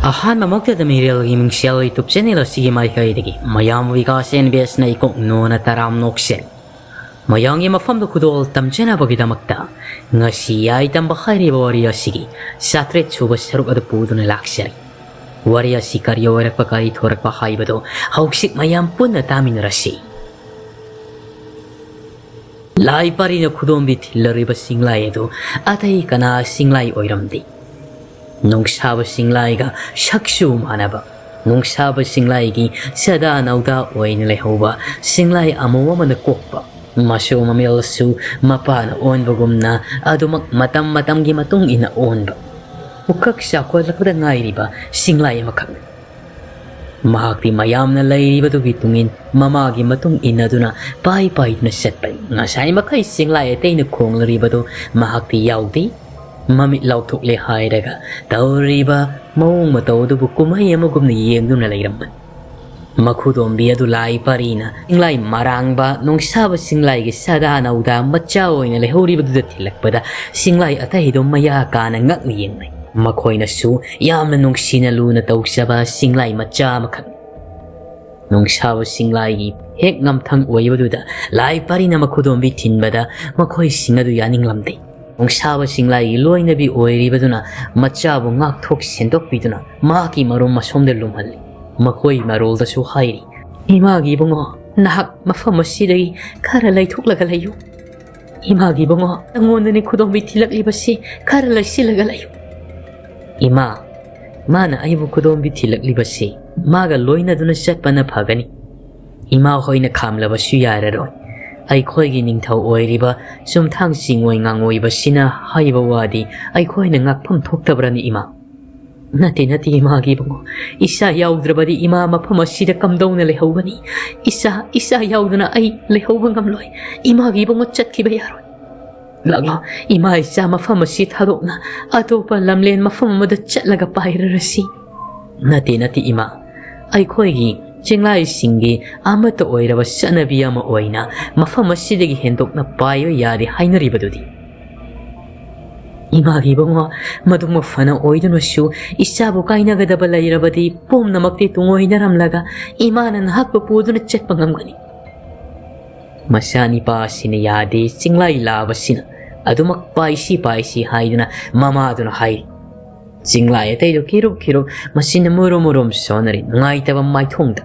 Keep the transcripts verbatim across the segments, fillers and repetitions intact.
ꯑꯍꯥꯟꯕꯃꯛꯇꯗ ꯃꯤꯔꯦꯜꯒꯤ ꯃꯤꯡꯁꯦꯜ YouTube channel ꯑꯁꯤꯒꯤ ꯃꯥꯏꯀꯩꯗꯒꯤ ꯃꯌꯥꯝ ꯕꯤꯀꯥꯁ ꯑꯦꯟ ꯕꯤ ꯑꯦꯁꯅ ꯏꯀꯣꯛ ꯅꯣꯅ ꯇꯔꯥꯝ ꯅꯣꯛꯆꯔꯤ꯫ ꯃꯌꯥꯝꯒꯤ ꯃꯐꯝꯗ ꯈꯨꯗꯣꯜ ꯇꯝꯖꯅꯕꯒꯤꯗꯃꯛꯇ ꯉꯁꯤ ꯌꯥꯏ ꯇꯝꯕ ꯍꯥꯏꯔꯤꯕ ꯋꯥꯔꯤ ꯑꯁꯤꯒꯤ ꯆꯥꯇ꯭ꯔꯦꯠ ꯁꯨꯕ ꯁꯔꯨꯛ ꯑꯗꯨ ꯄꯨꯗꯨꯅ ꯂꯥꯛꯆꯔꯤ꯫ ꯋꯥꯔꯤ ꯑꯁꯤ ꯀꯔꯤ ꯑꯣꯏꯔꯛꯄ, ꯀꯔꯤ ꯊꯣꯔꯛꯄ ꯍꯥꯏꯕꯗꯨ ꯍꯧꯖꯤꯛ ꯃꯌꯥꯝ ꯄꯨꯟꯅ ꯇꯥꯃꯤꯟꯅꯔꯁꯤ꯫ ꯂꯥꯏ ꯄꯥꯔꯤꯅ ꯈꯨꯗꯣꯝꯕꯤ ꯊꯤꯜꯂꯔꯤꯕ ꯆꯤꯡꯂꯥꯏ ꯑꯗꯨ ꯑꯇꯩ ꯀꯅꯥ ꯆꯤꯡꯂꯥꯏ ꯑꯣꯏꯔꯝꯗꯦ꯫ ꯅꯨꯡꯁꯥꯕ ꯆꯤꯡꯂꯥꯏꯒ ꯁꯛꯁꯨ ꯃꯥꯟꯅꯕ, ꯅꯨꯡꯁꯥꯕ ꯆꯤꯡꯂꯥꯏꯒꯤ ꯆꯗꯥ ꯅꯧꯗꯥ ꯑꯣꯏꯅ ꯂꯩꯍꯧꯕ ꯆꯤꯡꯂꯥꯏ ꯑꯃꯨ ꯑꯃꯅ ꯀꯣꯛꯄ, ꯃꯆꯨ ꯃꯃꯦꯜꯁꯨ ꯃꯄꯥꯅ ꯑꯣꯟꯕꯒꯨꯝꯅ ꯑꯗꯨꯃꯛ ꯃꯇꯝ ꯃꯇꯝꯒꯤ ꯃꯇꯨꯡ ꯏꯟꯅ ꯑꯣꯟꯕ, ꯄꯨꯀꯛ ꯆꯥꯎꯈꯠꯂꯛꯄꯗ ꯉꯥꯏꯔꯤꯕ ꯆꯤꯡꯂꯥꯏ ꯑꯃꯈꯛꯅꯤ꯫ ꯃꯍꯥꯛꯇꯤ ꯃꯌꯥꯝꯅ ꯂꯩꯔꯤꯕꯗꯨꯒꯤ ꯇꯨꯡꯏꯟ ꯃꯃꯥꯒꯤ ꯃꯇꯨꯡ ꯏꯟꯅꯗꯨꯅ ꯄꯥꯏ ꯄꯥꯏꯗꯨꯅ ꯆꯠꯄꯅꯤ꯫ ꯉꯁꯥꯏ ꯃꯈꯩ ꯆꯤꯡꯂꯥꯏ ꯑꯇꯩꯅ ꯈꯣꯡꯂꯔꯤꯕꯗꯨ ꯃꯍꯥꯛꯇꯤ ꯌꯥꯎꯗꯦ꯫ ꯃꯃꯤꯠ ꯂꯥꯎꯊꯣꯛꯂꯦ ꯍꯥꯏꯔꯒ ꯇꯧꯔꯤꯕ ꯃꯑꯣꯡ ꯃꯇꯧ ꯑꯗꯨꯕꯨ ꯀꯨꯝꯍꯩ ꯑꯃꯒꯨꯝꯅ ꯌꯦꯡꯗꯨꯅ ꯂꯩꯔꯝꯕꯅꯤ꯫ ꯃꯈꯨꯗꯣꯝꯕꯤ ꯑꯗꯨ ꯂꯥꯏ ꯄꯥꯔꯤꯅ ꯆꯤꯡꯂꯥꯏ ꯃꯔꯥꯡꯕ ꯅꯨꯡꯁꯥꯕ ꯆꯤꯡꯂꯥꯏꯒꯤ ꯁꯗꯥ ꯅꯧꯗꯥ ꯃꯆꯥ ꯑꯣꯏꯅ ꯂꯩꯍꯧꯔꯤꯕꯗꯨꯗ ꯊꯤꯜꯂꯛꯄꯗ ꯆꯤꯡꯂꯥꯏ ꯑꯇꯩꯗꯨ ꯃꯌꯥ ꯀꯥꯅ ꯉꯛꯅ ꯌꯦꯡꯅꯩ꯫ ꯃꯈꯣꯏꯅꯁꯨ ꯌꯥꯝꯅ ꯅꯨꯡꯁꯤꯅ ꯂꯨꯅ ꯇꯧꯖꯕ ꯆꯤꯡꯂꯥꯏ ꯃꯆꯥ ꯑꯃꯈꯛꯅꯤ꯫ ꯅꯨꯡꯁꯥꯕ ꯆꯤꯡꯂꯥꯏꯒꯤ ꯍꯦꯛ ꯉꯝꯊꯪ ꯑꯣꯏꯕꯗꯨꯗ ꯂꯥꯏ ꯄꯥꯔꯤꯅ ꯃꯈꯨꯗꯣꯝꯕꯤ ꯊꯤꯟꯕꯗ ꯃꯈꯣꯏꯁꯤꯡ ꯑꯗꯨ ꯌꯥꯅꯤꯡꯂꯝꯗꯦ꯫ ꯅꯨꯡꯁꯥꯕ ꯆꯤꯡꯂꯥꯏꯒꯤ ꯂꯣꯏꯅꯕꯤ ꯑꯣꯏꯔꯤꯕꯗꯨꯅ ꯃꯆꯥꯕꯨ ꯉꯥꯛꯊꯣꯛ ꯁꯦꯟꯗꯣꯛꯄꯤꯗꯨꯅ ꯃꯍꯥꯛꯀꯤ ꯃꯔꯨꯝ ꯑꯁꯣꯝꯗ ꯂꯨꯝꯍꯜꯂꯤ꯫ ꯃꯈꯣꯏ ꯃꯔꯣꯜꯗꯁꯨ ꯍꯥꯏꯔꯤ, "ꯏꯃꯥꯒꯤ ꯏꯕꯨꯡꯉꯣ, ꯅꯍꯥꯛ ꯃꯐꯝ ꯑꯁꯤꯗꯒꯤ ꯈꯔ ꯂꯩꯊꯣꯛꯂꯒ ꯂꯩꯌꯨ꯫ ꯏꯃꯥꯒꯤ ꯏꯕꯨꯡꯉꯣ, ꯅꯪꯉꯣꯟꯗꯅꯤ ꯈꯨꯗꯣꯝꯕꯤ ꯊꯤꯜꯂꯛꯂꯤꯕꯁꯤ, ꯈꯔ ꯂꯩꯁꯤꯜꯂꯒ ꯂꯩꯌꯨ꯫" "ꯏꯃꯥ, ꯃꯥꯅ ꯑꯩꯕꯨ ꯈꯨꯗꯣꯝꯕꯤ ꯊꯤꯜꯂꯛꯂꯤꯕꯁꯤ ꯃꯥꯒ ꯂꯣꯏꯅꯗꯨꯅ ꯆꯠꯄꯅ ꯐꯒꯅꯤ꯫ ꯏꯃꯥ ꯍꯣꯏꯅ ꯈꯥꯝꯂꯕꯁꯨ ꯌꯥꯔꯔꯣꯏ꯫ ꯑꯩꯈꯣꯏꯒꯤ ꯅꯤꯡꯊꯧ ꯑꯣꯏꯔꯤꯕ ꯆꯨꯝꯊꯥꯡ ꯆꯤꯡꯉꯣꯏ ꯉꯥꯡꯉꯣꯏꯕꯁꯤꯅ ꯍꯥꯏꯕ ꯋꯥꯗꯤ ꯑꯩꯈꯣꯏꯅ ꯉꯥꯛꯐꯝ ꯊꯣꯛꯇꯕ꯭ꯔꯅꯤ ꯏꯃꯥ?" "ꯅꯠꯇꯦ, ꯅꯠꯇꯦ, ꯏꯃꯥꯒꯤ ꯏꯕꯨꯡꯉꯣ꯫ ꯏꯆꯥ ꯌꯥꯎꯗ꯭ꯔꯕꯗꯤ ꯏꯃꯥ ꯃꯐꯝ ꯑꯁꯤꯗ ꯀꯝꯗꯧꯅ ꯂꯩꯍꯧꯒꯅꯤ? ꯏꯆꯥ, ꯏꯆꯥ ꯌꯥꯎꯗꯅ ꯑꯩ ꯂꯩꯍꯧꯕ ꯉꯝꯂꯣꯏ꯫ ꯏꯃꯥꯒꯤ ꯏꯕꯨꯡꯉꯣ ꯆꯠꯈꯤꯕ ꯌꯥꯔꯣꯏ꯫ ꯂꯥꯛꯂꯣ, ꯏꯃꯥ ꯏꯆꯥ ꯃꯐꯝ ꯑꯁꯤ ꯊꯥꯗꯣꯛꯅ ꯑꯇꯣꯞꯄ ꯂꯝꯂꯦꯟ ꯃꯐꯝ ꯑꯃꯗ ꯆꯠꯂꯒ ꯄꯥꯏꯔꯔꯁꯤ꯫" "ꯅꯠꯇꯦ, ꯅꯠꯇꯦ ꯏꯃꯥ꯫ ꯑꯩꯈꯣꯏꯒꯤ ꯆꯤꯡꯂꯥꯏꯁꯤꯡꯒꯤ ꯑꯃꯠꯇ ꯑꯣꯏꯔꯕ ꯆꯠꯅꯕꯤ ꯑꯃ ꯑꯣꯏꯅ ꯃꯐꯝ ꯑꯁꯤꯗꯒꯤ ꯍꯦꯟꯗꯣꯛꯅ ꯄꯥꯏꯕ ꯌꯥꯗꯦ ꯍꯥꯏꯅꯔꯤꯕꯗꯨꯗꯤ?" "ꯏꯃꯥꯒꯤ ꯏꯕꯨꯡꯉꯣ, ꯃꯗꯨꯃꯛ ꯐꯅ ꯑꯣꯏꯗꯨꯅꯁꯨ, ꯏꯆꯥꯕꯨ ꯀꯥꯏꯅꯒꯗꯕ ꯂꯩꯔꯕꯗꯤ ꯄꯨꯝꯅꯃꯛꯇꯤ ꯇꯨꯡꯑꯣꯏꯅꯔꯝꯂꯒ ꯏꯃꯥꯅ ꯅꯍꯥꯛꯄꯨ ꯄꯨꯗꯨꯅ ꯆꯠꯄ ꯉꯝꯒꯅꯤ?" ꯃꯆꯥꯅꯤꯄꯥ ꯑꯁꯤꯅ ꯌꯥꯗꯦ, ꯆꯤꯡꯂꯥꯏ ꯂꯥꯕꯁꯤꯅ ꯑꯗꯨꯃꯛ ꯄꯥꯏꯁꯤ ꯄꯥꯏꯁꯤ ꯍꯥꯏꯗꯨꯅ ꯃꯃꯥꯗꯨꯅ ꯍꯥꯏꯔꯤ꯫ ꯆꯤꯡꯂꯥꯏ ꯑꯇꯩꯗꯨ ꯀꯤꯔꯨꯞ ꯀꯤꯔꯨꯞ ꯃꯆꯤꯟꯅ ꯃꯨꯔꯨꯝ ꯃꯨꯔꯨꯝ ꯁꯣꯟꯅꯔꯤ ꯅꯨꯡꯉꯥꯏꯇꯕ ꯃꯥꯏꯊꯣꯡꯗ꯫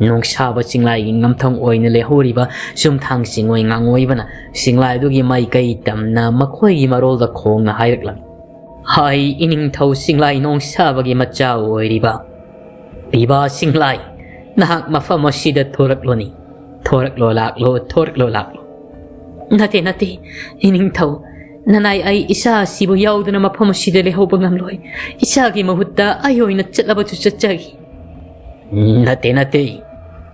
ꯅꯣꯡꯁꯥꯕ ꯆꯤꯡꯂꯥꯏꯒꯤ ꯉꯝꯊꯪ ꯑꯣꯏꯅ ꯂꯩꯍꯧꯔꯤꯕ ꯆꯨꯝꯊꯥꯡ ꯆꯤꯡꯑꯣꯏ ꯉꯥꯡꯑꯣꯏꯕꯅ ꯆꯤꯡꯂꯥꯏꯗꯨꯒꯤ ꯃꯥꯏꯀꯩ ꯇꯝꯅ ꯃꯈꯣꯏꯒꯤ ꯃꯔꯣꯜꯗ ꯈꯣꯡꯅ ꯍꯥꯏꯔꯛꯂꯝꯃꯤ꯫ "ꯍꯥꯏ, ꯏꯅꯤꯡꯊꯧ ꯆꯤꯡꯂꯥꯏ ꯅꯣꯡꯁꯥꯕꯒꯤ ꯃꯆꯥ ꯑꯣꯏꯔꯤꯕ ꯄꯤꯕꯥ ꯆꯤꯡꯂꯥꯏ, ꯅꯍꯥꯛ ꯃꯐꯝ ꯑꯁꯤꯗ ꯊꯣꯔꯛꯂꯣꯅꯤ꯫ ꯊꯣꯔꯛꯂꯣ ꯂꯥꯛꯂꯣ, ꯊꯣꯔꯛꯂꯣ ꯂꯥꯛꯂꯣ꯫" "ꯅꯠꯇꯦ, ꯅꯠꯇꯦ, ꯏꯅꯤꯡꯊꯧ, ꯅꯅꯥꯏ, ꯑꯩ ꯏꯆꯥ ꯑꯁꯤꯕꯨ ꯌꯥꯎꯗꯅ ꯃꯐꯝ ꯑꯁꯤꯗ ꯂꯩꯍꯧꯕ ꯉꯝꯂꯣꯏ꯫ ꯏꯆꯥꯒꯤ ꯃꯍꯨꯠꯇ ꯑꯩ ꯑꯣꯏꯅ ꯆꯠꯂꯕꯁꯨ ꯆꯠꯆꯒꯦ꯫" "ꯅꯠꯇꯦ, ꯅꯠꯇꯦ,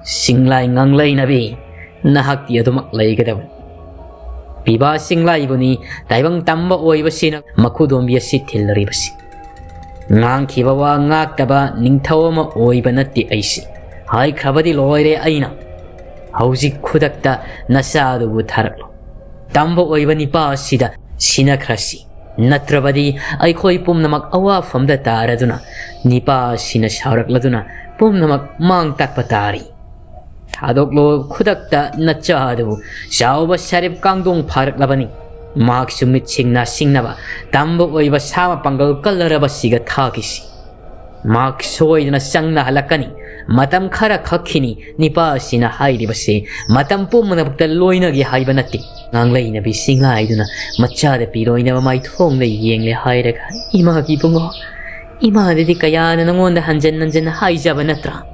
ꯆꯤꯡꯂꯥꯏ ꯉꯥꯡꯂꯩꯅꯕꯤ, ꯅꯍꯥꯛꯇꯤ ꯑꯗꯨꯃꯛ ꯂꯩꯒꯗꯕꯅꯤ꯫ ꯄꯤꯕꯥ ꯆꯤꯡꯂꯥꯏꯕꯨꯅꯤ ꯇꯥꯏꯕꯪ ꯇꯝꯕ ꯑꯣꯏꯕꯁꯤꯅ ꯃꯈꯨꯗꯣꯝꯕꯤ ꯑꯁꯤ ꯊꯤꯜꯂꯔꯤꯕꯁꯤ꯫ ꯉꯥꯡꯈꯤꯕ ꯋꯥ ꯉꯥꯛꯇꯕ ꯅꯤꯡꯊꯧ ꯑꯃ ꯑꯣꯏꯕ ꯅꯠꯇꯦ ꯑꯩꯁꯤ꯫ ꯍꯥꯏꯈ꯭ꯔꯕꯗꯤ ꯂꯣꯏꯔꯦ ꯑꯩꯅ꯫ ꯍꯧꯖꯤꯛ ꯈꯨꯗꯛꯇ ꯅꯆꯥꯗꯨꯕꯨ ꯊꯥꯔꯛꯂꯣ꯫ ꯇꯝꯕ ꯑꯣꯏꯕ ꯅꯤꯄꯥ ꯑꯁꯤꯗ ꯁꯤꯟꯅꯈ꯭ꯔꯁꯤ꯫ ꯅꯠꯇ꯭ꯔꯕꯗꯤ ꯑꯩꯈꯣꯏ ꯄꯨꯝꯅꯃꯛ ꯑꯋꯥꯐꯝꯗ ꯇꯥꯔꯗꯨꯅ ꯅꯤꯄꯥ ꯑꯁꯤꯅ ꯁꯥꯎꯔꯛꯂꯗꯨꯅ ꯄꯨꯝꯅꯃꯛ ꯃꯥꯡ ꯇꯥꯛꯄ ꯇꯥꯔꯤ꯫ ꯊꯥꯗꯣꯛꯂꯣ ꯈꯨꯗꯛꯇ ꯅꯆꯥ ꯑꯗꯨꯕꯨ꯫ ꯆꯥꯎꯕ ꯁꯔꯤꯞ ꯀꯥꯡꯗꯣꯡ ꯐꯥꯔꯛꯂꯕꯅꯤ꯫ ꯃꯍꯥꯛꯁꯨ ꯃꯤꯠꯁꯤꯡ ꯅꯥꯁꯤꯡꯅꯕ ꯇꯝꯕ ꯑꯣꯏꯕ ꯁꯥ ꯃꯄꯥꯡꯒꯜ ꯀꯜꯂꯔꯕꯁꯤꯒ ꯊꯥꯈꯤꯁꯤ꯫ ꯃꯍꯥꯛ ꯁꯣꯏꯗꯅ ꯆꯪꯅ ꯍꯜꯂꯛꯀꯅꯤ꯫ ꯃꯇꯝ ꯈꯔ ꯈꯛꯀꯤꯅꯤ ꯅꯤꯄꯥ ꯑꯁꯤꯅ ꯍꯥꯏꯔꯤꯕꯁꯦ꯫ ꯃꯇꯝ ꯄꯨꯝꯅꯃꯛꯇ ꯂꯣꯏꯅꯒꯦ ꯍꯥꯏꯕ ꯅꯠꯇꯦ꯫" ꯉꯥꯡꯂꯩꯅꯕꯤ ꯆꯤꯡꯂꯥꯏꯗꯨꯅ ꯃꯆꯥꯗ ꯄꯤꯔꯣꯏꯅꯕ ꯃꯥꯏꯊꯣꯡꯗ ꯌꯦꯡꯂꯦ ꯍꯥꯏꯔꯒ, "ꯏꯃꯥꯒꯤ ꯏꯕꯨꯡꯉꯣ, ꯏꯃꯥꯗꯗꯤ ꯀꯌꯥꯅ ꯅꯉꯣꯟꯗ ꯍꯟꯖꯟ ꯍꯟꯖꯟ ꯍꯥꯏꯖꯕ ꯅꯠꯇ꯭ꯔꯥ?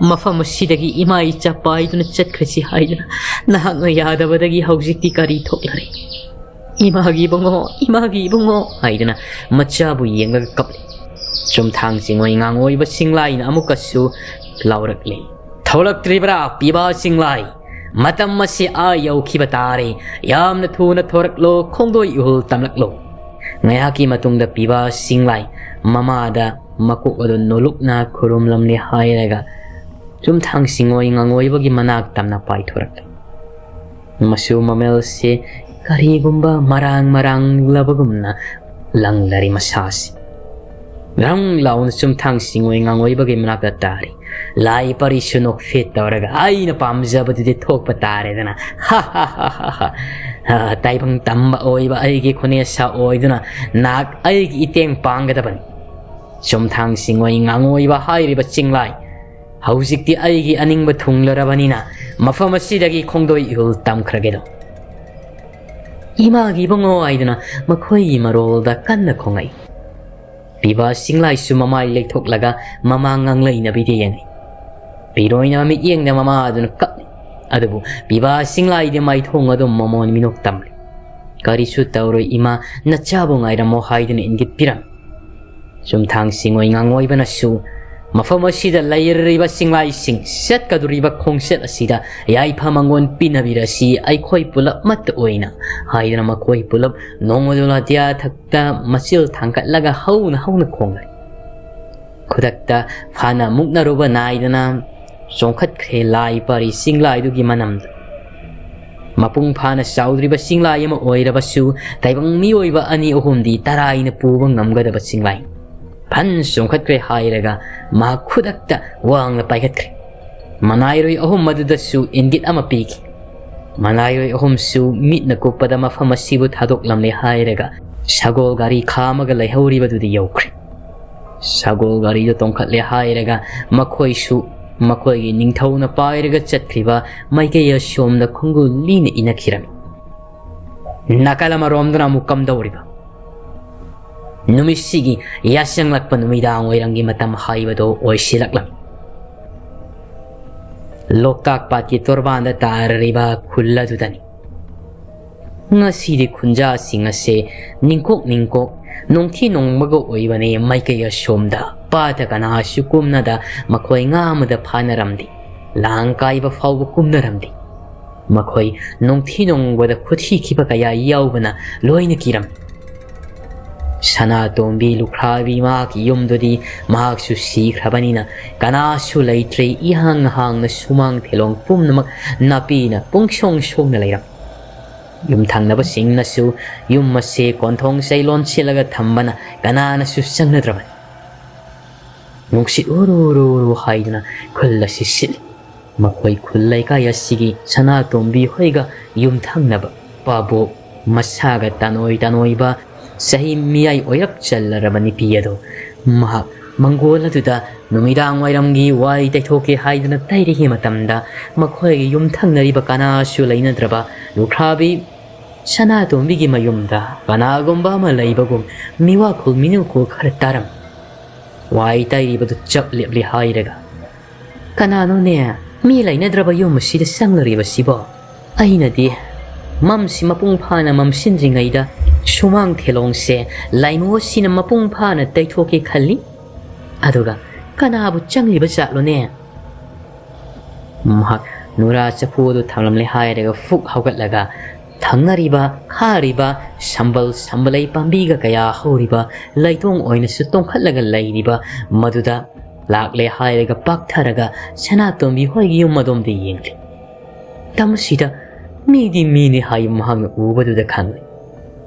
ꯃꯐꯝ ꯑꯁꯤꯗꯒꯤ ꯏꯃꯥ ꯏꯆꯥ ꯄꯥꯏꯗꯨꯅ ꯆꯠꯈ꯭ꯔꯁꯤ ꯍꯥꯏꯗꯨꯅ ꯅꯍꯥꯛꯅ ꯌꯥꯗꯕꯗꯒꯤ ꯍꯧꯖꯤꯛꯇꯤ ꯀꯔꯤ ꯊꯣꯛꯂꯔꯦ? ꯏꯃꯥꯒꯤ ꯏꯕꯨꯡꯉꯣ, ꯏꯃꯥꯒꯤ ꯏꯕꯨꯡꯉꯣ" ꯍꯥꯏꯗꯨꯅ ꯃꯆꯥꯕꯨ ꯌꯦꯡꯂꯒ ꯀꯞꯂꯤ꯫ ꯆꯨꯝꯊꯥꯡ ꯆꯤꯡꯑꯣꯏ ꯉꯥꯡꯑꯣꯏꯕ ꯆꯤꯡꯂꯥꯏꯅ ꯑꯃꯨꯛꯀꯁꯨ ꯂꯥꯎꯔꯛꯂꯤ, "ꯊꯣꯛꯂꯛꯇ꯭ꯔꯤꯕ꯭ꯔꯥ ꯄꯤꯕꯥ ꯆꯤꯡꯂꯥꯏ? ꯃꯇꯝ ꯑꯁꯤ ꯑꯥ ꯌꯧꯈꯤꯕ ꯇꯥꯔꯦ꯫ ꯌꯥꯝꯅ ꯊꯨꯅ ꯊꯣꯔꯛꯂꯣ, ꯈꯣꯡꯗꯣꯏ ꯏꯍꯨꯜ ꯇꯝꯂꯛꯂꯣ꯫" ꯉꯥꯏꯍꯥꯛꯀꯤ ꯃꯇꯨꯡꯗ ꯄꯤꯕꯥ ꯆꯤꯡꯂꯥꯏ ꯃꯃꯥꯗ ꯃꯀꯣꯛ ꯑꯗꯨ ꯅꯣꯂꯨꯛꯅ ꯈꯨꯔꯨꯝꯂꯝꯂꯦ ꯍꯥꯏꯔꯒ ꯆꯨꯝꯊꯥꯡ ꯆꯤꯡꯑꯣꯏ ꯉꯥꯡꯑꯣꯏꯕꯒꯤ ꯃꯅꯥꯛ ꯇꯝꯅ ꯄꯥꯏꯊꯣꯔꯛꯂꯦ꯫ ꯃꯆꯨ ꯃꯃꯦꯜꯁꯦ ꯀꯔꯤꯒꯨꯝꯕ ꯃꯔꯥꯡ ꯃꯔꯥꯡꯂꯕꯒꯨꯝꯅ ꯂꯪꯂꯔꯤ ꯃꯁꯥꯁꯤ꯫ ꯔꯪ ꯂꯥꯎꯅ ꯆꯨꯝꯊꯥꯡ ꯁꯤꯡꯑꯣꯏ ꯉꯥꯡꯑꯣꯏꯕꯒꯤ ꯃꯅꯥꯛꯇ ꯇꯥꯔꯤ꯫ ꯂꯥꯏ ꯄꯥꯔꯤꯁꯨ ꯅꯣꯛꯐꯦꯠ ꯇꯧꯔꯒ, "ꯑꯩꯅ ꯄꯥꯝꯖꯕꯗꯨꯗꯤ ꯊꯣꯛꯄ ꯇꯥꯔꯦꯗꯅ꯫ ꯍꯥ ꯍꯥ ꯍꯥ ꯍꯥ ꯍꯥ꯫ ꯇꯥꯏꯕꯪ ꯇꯝꯕ ꯑꯣꯏꯕ ꯑꯩꯒꯤ ꯈꯨꯅꯦꯁꯥ ꯑꯣꯏꯗꯨꯅ ꯅꯍꯥꯛ ꯑꯩꯒꯤ ꯏꯇꯦꯡ ꯄꯥꯡꯒꯗꯕꯅꯤ꯫ ꯆꯨꯝꯊꯥꯡ ꯁꯤꯡꯑꯣꯏ ꯉꯥꯡꯑꯣꯏꯕ ꯍꯥꯏꯔꯤꯕ ꯆꯤꯡꯂꯥꯏ ꯍꯧꯖꯤꯛꯇꯤ ꯑꯩꯒꯤ ꯑꯅꯤꯡꯕ ꯊꯨꯡꯂꯔꯕꯅꯤꯅ ꯃꯐꯝ ꯑꯁꯤꯗꯒꯤ ꯈꯣꯡꯗꯣꯏ ꯏꯍꯨꯜ ꯇꯝꯈ꯭ꯔꯒꯦꯗꯣ꯫" ꯏꯃꯥꯒꯤ ꯏꯕꯨꯡꯉꯣ ꯍꯥꯏꯗꯨꯅ ꯃꯈꯣꯏꯒꯤ ꯃꯔꯣꯜꯗ ꯀꯟꯅ ꯈꯣꯡꯉꯛꯏ꯫ ꯄꯤꯕꯥ ꯁꯤꯡꯂꯥꯏꯁꯨ ꯃꯃꯥꯏ ꯂꯩꯊꯣꯛꯂꯒ ꯃꯃꯥ ꯉꯥꯡꯂꯩꯅꯕꯤꯗ ꯌꯦꯡꯉꯤ꯫ ꯄꯤꯔꯣꯏꯅ ꯃꯤꯠꯌꯦꯡꯗ ꯃꯃꯥ ꯑꯗꯨꯅ ꯀꯞꯂꯤ꯫ ꯑꯗꯨꯕꯨ ꯄꯤꯕꯥ ꯁꯤꯡꯂꯥꯏꯗꯤ ꯃꯥꯏꯊꯣꯡ ꯑꯗꯨꯝ ꯃꯃꯣꯟ ꯃꯤꯅꯣꯛ ꯇꯝꯂꯤ꯫ "ꯀꯔꯤꯁꯨ ꯇꯧꯔꯣꯏ ꯏꯃꯥ, ꯅꯆꯥꯕꯨ ꯉꯥꯏꯔꯝꯃꯣ" ꯍꯥꯏꯗꯨꯅ ꯏꯪꯒꯤꯠ ꯄꯤꯔꯝꯃꯤ꯫ ꯆꯨꯝꯊꯥꯡ ꯁꯤꯡꯑꯣꯏ ꯉꯥꯡꯑꯣꯏꯕꯅꯁꯨ ꯃꯐꯝ ꯑꯁꯤꯗ ꯂꯩꯔꯤꯕ ꯁꯤꯡꯂꯥꯏꯁꯤꯡ ꯆꯠꯀꯗꯧꯔꯤꯕ ꯈꯣꯡꯆꯠ ꯑꯁꯤꯗ ꯌꯥꯏꯐ ꯃꯪꯒꯣꯟ ꯄꯤꯅꯕꯤꯔꯁꯤ ꯑꯩꯈꯣꯏ ꯄꯨꯂꯞ ꯑꯃꯠꯇ ꯑꯣꯏꯅ ꯍꯥꯏꯗꯨꯅ ꯃꯈꯣꯏ ꯄꯨꯂꯞ ꯅꯣꯡꯃꯗꯣ ꯂꯥꯇꯤꯌꯥ ꯊꯛꯇ ꯃꯆꯤꯜ ꯊꯥꯡꯒꯠꯂꯒ ꯍꯧꯅ ꯍꯧꯅ ꯈꯣꯡꯂꯦ꯫ ꯈꯨꯗꯛꯇ ꯐꯥꯅ ꯃꯨꯛꯅꯔꯨꯕ ꯅꯥꯏꯗꯅ ꯆꯣꯡꯈꯠꯈ꯭ꯔꯦ ꯂꯥꯏ ꯄꯥꯔꯤ ꯆꯤꯡꯂꯥꯏꯗꯨꯒꯤ ꯃꯅꯝꯗ꯫ ꯃꯄꯨꯡ ꯐꯥꯅ ꯆꯥꯎꯗ꯭ꯔꯤꯕ ꯆꯤꯡꯂꯥꯏ ꯑꯃ ꯑꯣꯏꯔꯕꯁꯨ ꯇꯥꯏꯕꯪ ꯃꯤꯑꯣꯏꯕ ꯑꯅꯤ ꯑꯍꯨꯝꯗꯤ ꯇꯔꯥꯏꯅ ꯄꯨꯕ ꯉꯝꯒꯗꯕ ꯆꯤꯡꯂꯥꯏ꯫ ꯐꯟ ꯆꯣꯡꯈꯠꯈ꯭ꯔꯦ ꯍꯥꯏꯔꯒ ꯃꯍꯥꯛ ꯈꯨꯗꯛꯇ ꯋꯥꯡꯅ ꯄꯥꯏꯈꯠꯈ꯭ꯔꯦ꯫ ꯃꯅꯥꯏꯔꯣꯏ ꯑꯍꯨꯝ ꯑꯗꯨꯗꯁꯨ ꯏꯪꯒꯤꯠ ꯑꯃ ꯄꯤꯈꯤ꯫ ꯃꯅꯥꯏꯔꯣꯏ ꯑꯍꯨꯝꯁꯨ ꯃꯤꯠꯅ ꯀꯨꯞꯄꯗ ꯃꯐꯝ ꯑꯁꯤꯕꯨ ꯊꯥꯗꯣꯛꯂꯝꯂꯦ ꯍꯥꯏꯔꯒ ꯁꯒꯣꯜ ꯒꯥꯔꯤ ꯈꯥꯝꯃꯒ ꯂꯩꯍꯧꯔꯤꯕꯗꯨꯗꯤ ꯌꯧꯈ꯭ꯔꯦ꯫ ꯁꯒꯣꯜ ꯒꯥꯔꯤꯗ ꯇꯣꯡꯈꯠꯂꯦ ꯍꯥꯏꯔꯒ ꯃꯈꯣꯏꯁꯨ ꯃꯈꯣꯏꯒꯤ ꯅꯤꯡꯊꯧꯅ ꯄꯥꯏꯔꯒ ꯆꯠꯈ꯭ꯔꯤꯕ ꯃꯥꯏꯀꯩ ꯑꯁꯣꯝꯗ ꯈꯣꯡꯒꯨꯜ ꯂꯤꯅ ꯏꯅꯈꯤꯔꯝꯃꯤ꯫ ꯅꯥꯀꯜ ꯑꯃꯔꯣꯝꯗꯅ ꯑꯃꯨꯛ ꯀꯝꯗꯧꯔꯤꯕ? ꯅꯨꯃꯤꯠꯁꯤꯒꯤ ꯌꯥꯆꯪꯂꯛꯄ ꯅꯨꯃꯤꯗꯥꯡ ꯋꯥꯏꯔꯝꯒꯤ ꯃꯇꯝ ꯍꯥꯏꯕꯗꯣ ꯑꯣꯏꯁꯤꯜꯂꯛꯂꯝꯃꯤ꯫ ꯂꯣꯛꯇꯥꯛ ꯄꯥꯠꯀꯤ ꯇꯣꯔꯕꯥꯟꯗ ꯇꯥꯔꯤꯕ ꯈꯨꯜ ꯑꯗꯨꯗꯅꯤ꯫ ꯉꯁꯤꯗꯤ ꯈꯨꯟꯖꯥꯁꯤꯡ ꯑꯁꯦ ꯅꯤꯡꯀꯣꯛ ꯅꯤꯡꯀꯣꯛ, ꯅꯣꯡꯊꯤ ꯅꯣꯡꯃꯒ ꯑꯣꯏꯕꯅꯦ꯫ ꯃꯥꯏꯀꯩ ꯑꯁꯣꯝꯗ ꯄꯥꯠꯇ ꯀꯅꯥꯁꯨ ꯀꯨꯝꯅꯗ ꯃꯈꯣꯏ ꯉꯥ ꯑꯃꯗ ꯐꯥꯅꯔꯝꯗꯦ꯫ ꯂꯥꯡ ꯀꯥꯏꯕ ꯐꯥꯎꯕ ꯀꯨꯝꯅꯔꯝꯗꯦ꯫ ꯃꯈꯣꯏ ꯅꯣꯡꯊꯤ ꯅꯣꯡꯕꯗ ꯈꯨꯠꯊꯤꯈꯤꯕ ꯀꯌꯥ ꯌꯥꯎꯕꯅ ꯂꯣꯏꯅ ꯀꯤꯔꯝꯃꯤ꯫ ꯁꯅꯥꯇꯣꯝꯕꯤ ꯂꯨꯈ꯭ꯔꯥꯕꯤ ꯃꯍꯥꯛꯀꯤ ꯌꯨꯝꯗꯨꯗꯤ ꯃꯍꯥꯛꯁꯨ ꯁꯤꯈ꯭ꯔꯕꯅꯤꯅ ꯀꯅꯥꯁꯨ ꯂꯩꯇ꯭ꯔꯦ꯫ ꯏꯍꯥꯡ ꯍꯥꯡꯅ ꯁꯨꯃꯥꯡ ꯊꯦꯂꯣꯡ ꯄꯨꯝꯅꯃꯛ ꯅꯥꯄꯤꯅ ꯄꯨꯡꯁꯣꯡ ꯁꯣꯡꯅ ꯂꯩꯔꯝꯃꯤ꯫ ꯌꯨꯝꯊꯪꯅꯕꯁꯤꯡꯅꯁꯨ ꯌꯨꯝ ꯑꯁꯤ ꯀꯣꯟꯊꯣꯡ ꯆꯩ ꯂꯣꯟꯁꯤꯜꯂꯒ ꯊꯝꯕꯅ ꯀꯅꯥꯅꯁꯨ ꯆꯪꯅꯗ꯭ꯔꯕꯅꯤ꯫ ꯅꯨꯡꯁꯤꯠ ꯎꯔꯨ ꯎꯔꯨ ꯎꯔꯨ ꯍꯥꯏꯗꯨꯅ ꯈꯨꯜ ꯑꯁꯤ ꯁꯤꯠꯂꯤ꯫ ꯃꯈꯣꯏ ꯈꯨꯜ ꯂꯩꯀꯥꯏ ꯑꯁꯤꯒꯤ ꯁꯅꯥꯇꯣꯝꯕꯤ ꯍꯣꯏꯒ ꯌꯨꯝꯊꯪꯅꯕ ꯄꯥꯕꯣꯛ, ꯃꯁꯥꯒ ꯇꯥꯅꯣꯏ ꯇꯥꯅꯣꯏꯕ, ꯆꯍꯤ ꯃꯤꯌꯥꯏ ꯑꯣꯏꯔꯞ ꯆꯜꯂꯔꯕ ꯅꯨꯄꯤ ꯑꯗꯨ, ꯃꯍꯥꯛ ꯃꯪꯒꯣꯜ ꯑꯗꯨꯗ ꯅꯨꯃꯤꯗꯥꯡ ꯋꯥꯏꯔꯝꯒꯤ ꯋꯥꯏ ꯇꯩꯊꯣꯛꯀꯦ ꯍꯥꯏꯗꯨꯅ ꯇꯩꯔꯤꯉꯩ ꯃꯇꯝꯗ, ꯃꯈꯣꯏꯒꯤ ꯌꯨꯝꯊꯪꯅꯔꯤꯕ ꯀꯅꯥꯁꯨ ꯂꯩꯅꯗ꯭ꯔꯕ ꯂꯨꯈ꯭ꯔꯥꯕꯤ ꯁꯅꯥꯇꯣꯝꯕꯤꯒꯤ ꯃꯌꯨꯝꯗ ꯀꯅꯥꯒꯨꯝꯕ ꯑꯃ ꯂꯩꯕꯒꯨꯝ ꯃꯤꯋꯥꯈꯣꯜ ꯃꯤꯅꯣꯛꯈꯣꯜ ꯈꯔ ꯇꯥꯔꯝꯃꯤ꯫ ꯋꯥꯏ ꯇꯩꯔꯤꯕꯗꯨ ꯆꯞ ꯂꯦꯞꯂꯦ ꯍꯥꯏꯔꯒ, "ꯀꯅꯥꯅꯣꯅꯦ ꯃꯤ ꯂꯩꯅꯗ꯭ꯔꯕ ꯌꯨꯝ ꯑꯁꯤꯗ ꯆꯪꯂꯨꯔꯤꯕꯁꯤꯕꯣ? ꯑꯩꯅꯗꯤ ꯃꯝꯁꯤ ꯃꯄꯨꯡ ꯐꯥꯅ ꯃꯝꯁꯤꯟꯗ꯭ꯔꯤꯉꯩꯗ ꯁꯨꯃꯥꯡ ꯊꯦꯂꯣꯡꯁꯦ ꯂꯥꯏꯃꯨ ꯑꯁꯤꯅ ꯃꯄꯨꯡ ꯐꯥꯅ ꯇꯩꯊꯣꯛꯀꯦ ꯈꯜꯂꯤ꯫ ꯑꯗꯨꯒ ꯀꯅꯥꯕꯨ ꯆꯪꯂꯤꯕ ꯖꯥꯠꯂꯣꯅꯦ?" ꯃꯍꯥꯛ ꯅꯨꯔꯥ ꯆꯐꯨ ꯑꯗꯨ ꯊꯝꯂꯝꯂꯦ ꯍꯥꯏꯔꯒ ꯐꯨꯛ ꯍꯧꯒꯠꯂꯒ ꯊꯪꯅꯔꯤꯕ, ꯈꯥꯔꯤꯕ, ꯁꯝꯕꯜ ꯁꯝꯕꯂꯩ ꯄꯥꯝꯕꯤꯒ ꯀꯌꯥ ꯍꯧꯔꯤꯕ ꯂꯩꯇꯣꯡ ꯑꯣꯏꯅꯁꯨ ꯇꯣꯡꯈꯠꯂꯒ ꯂꯩꯔꯤꯕ ꯃꯗꯨꯗ ꯂꯥꯛꯂꯦ ꯍꯥꯏꯔꯒ ꯄꯥꯛꯊꯔꯒ ꯁꯅꯥꯇꯣꯝꯕꯤ ꯍꯣꯏꯒꯤ ꯌꯨꯝ ꯑꯗꯣꯝꯗ ꯌꯦꯡꯂꯤ꯫ ꯇꯝꯁꯤꯗ ꯃꯤꯗꯤ ꯃꯤꯅꯤ ꯍꯥꯏ ꯃꯍꯥꯛꯅ ꯎꯕꯗꯨꯗ ꯈꯪꯂꯦ꯫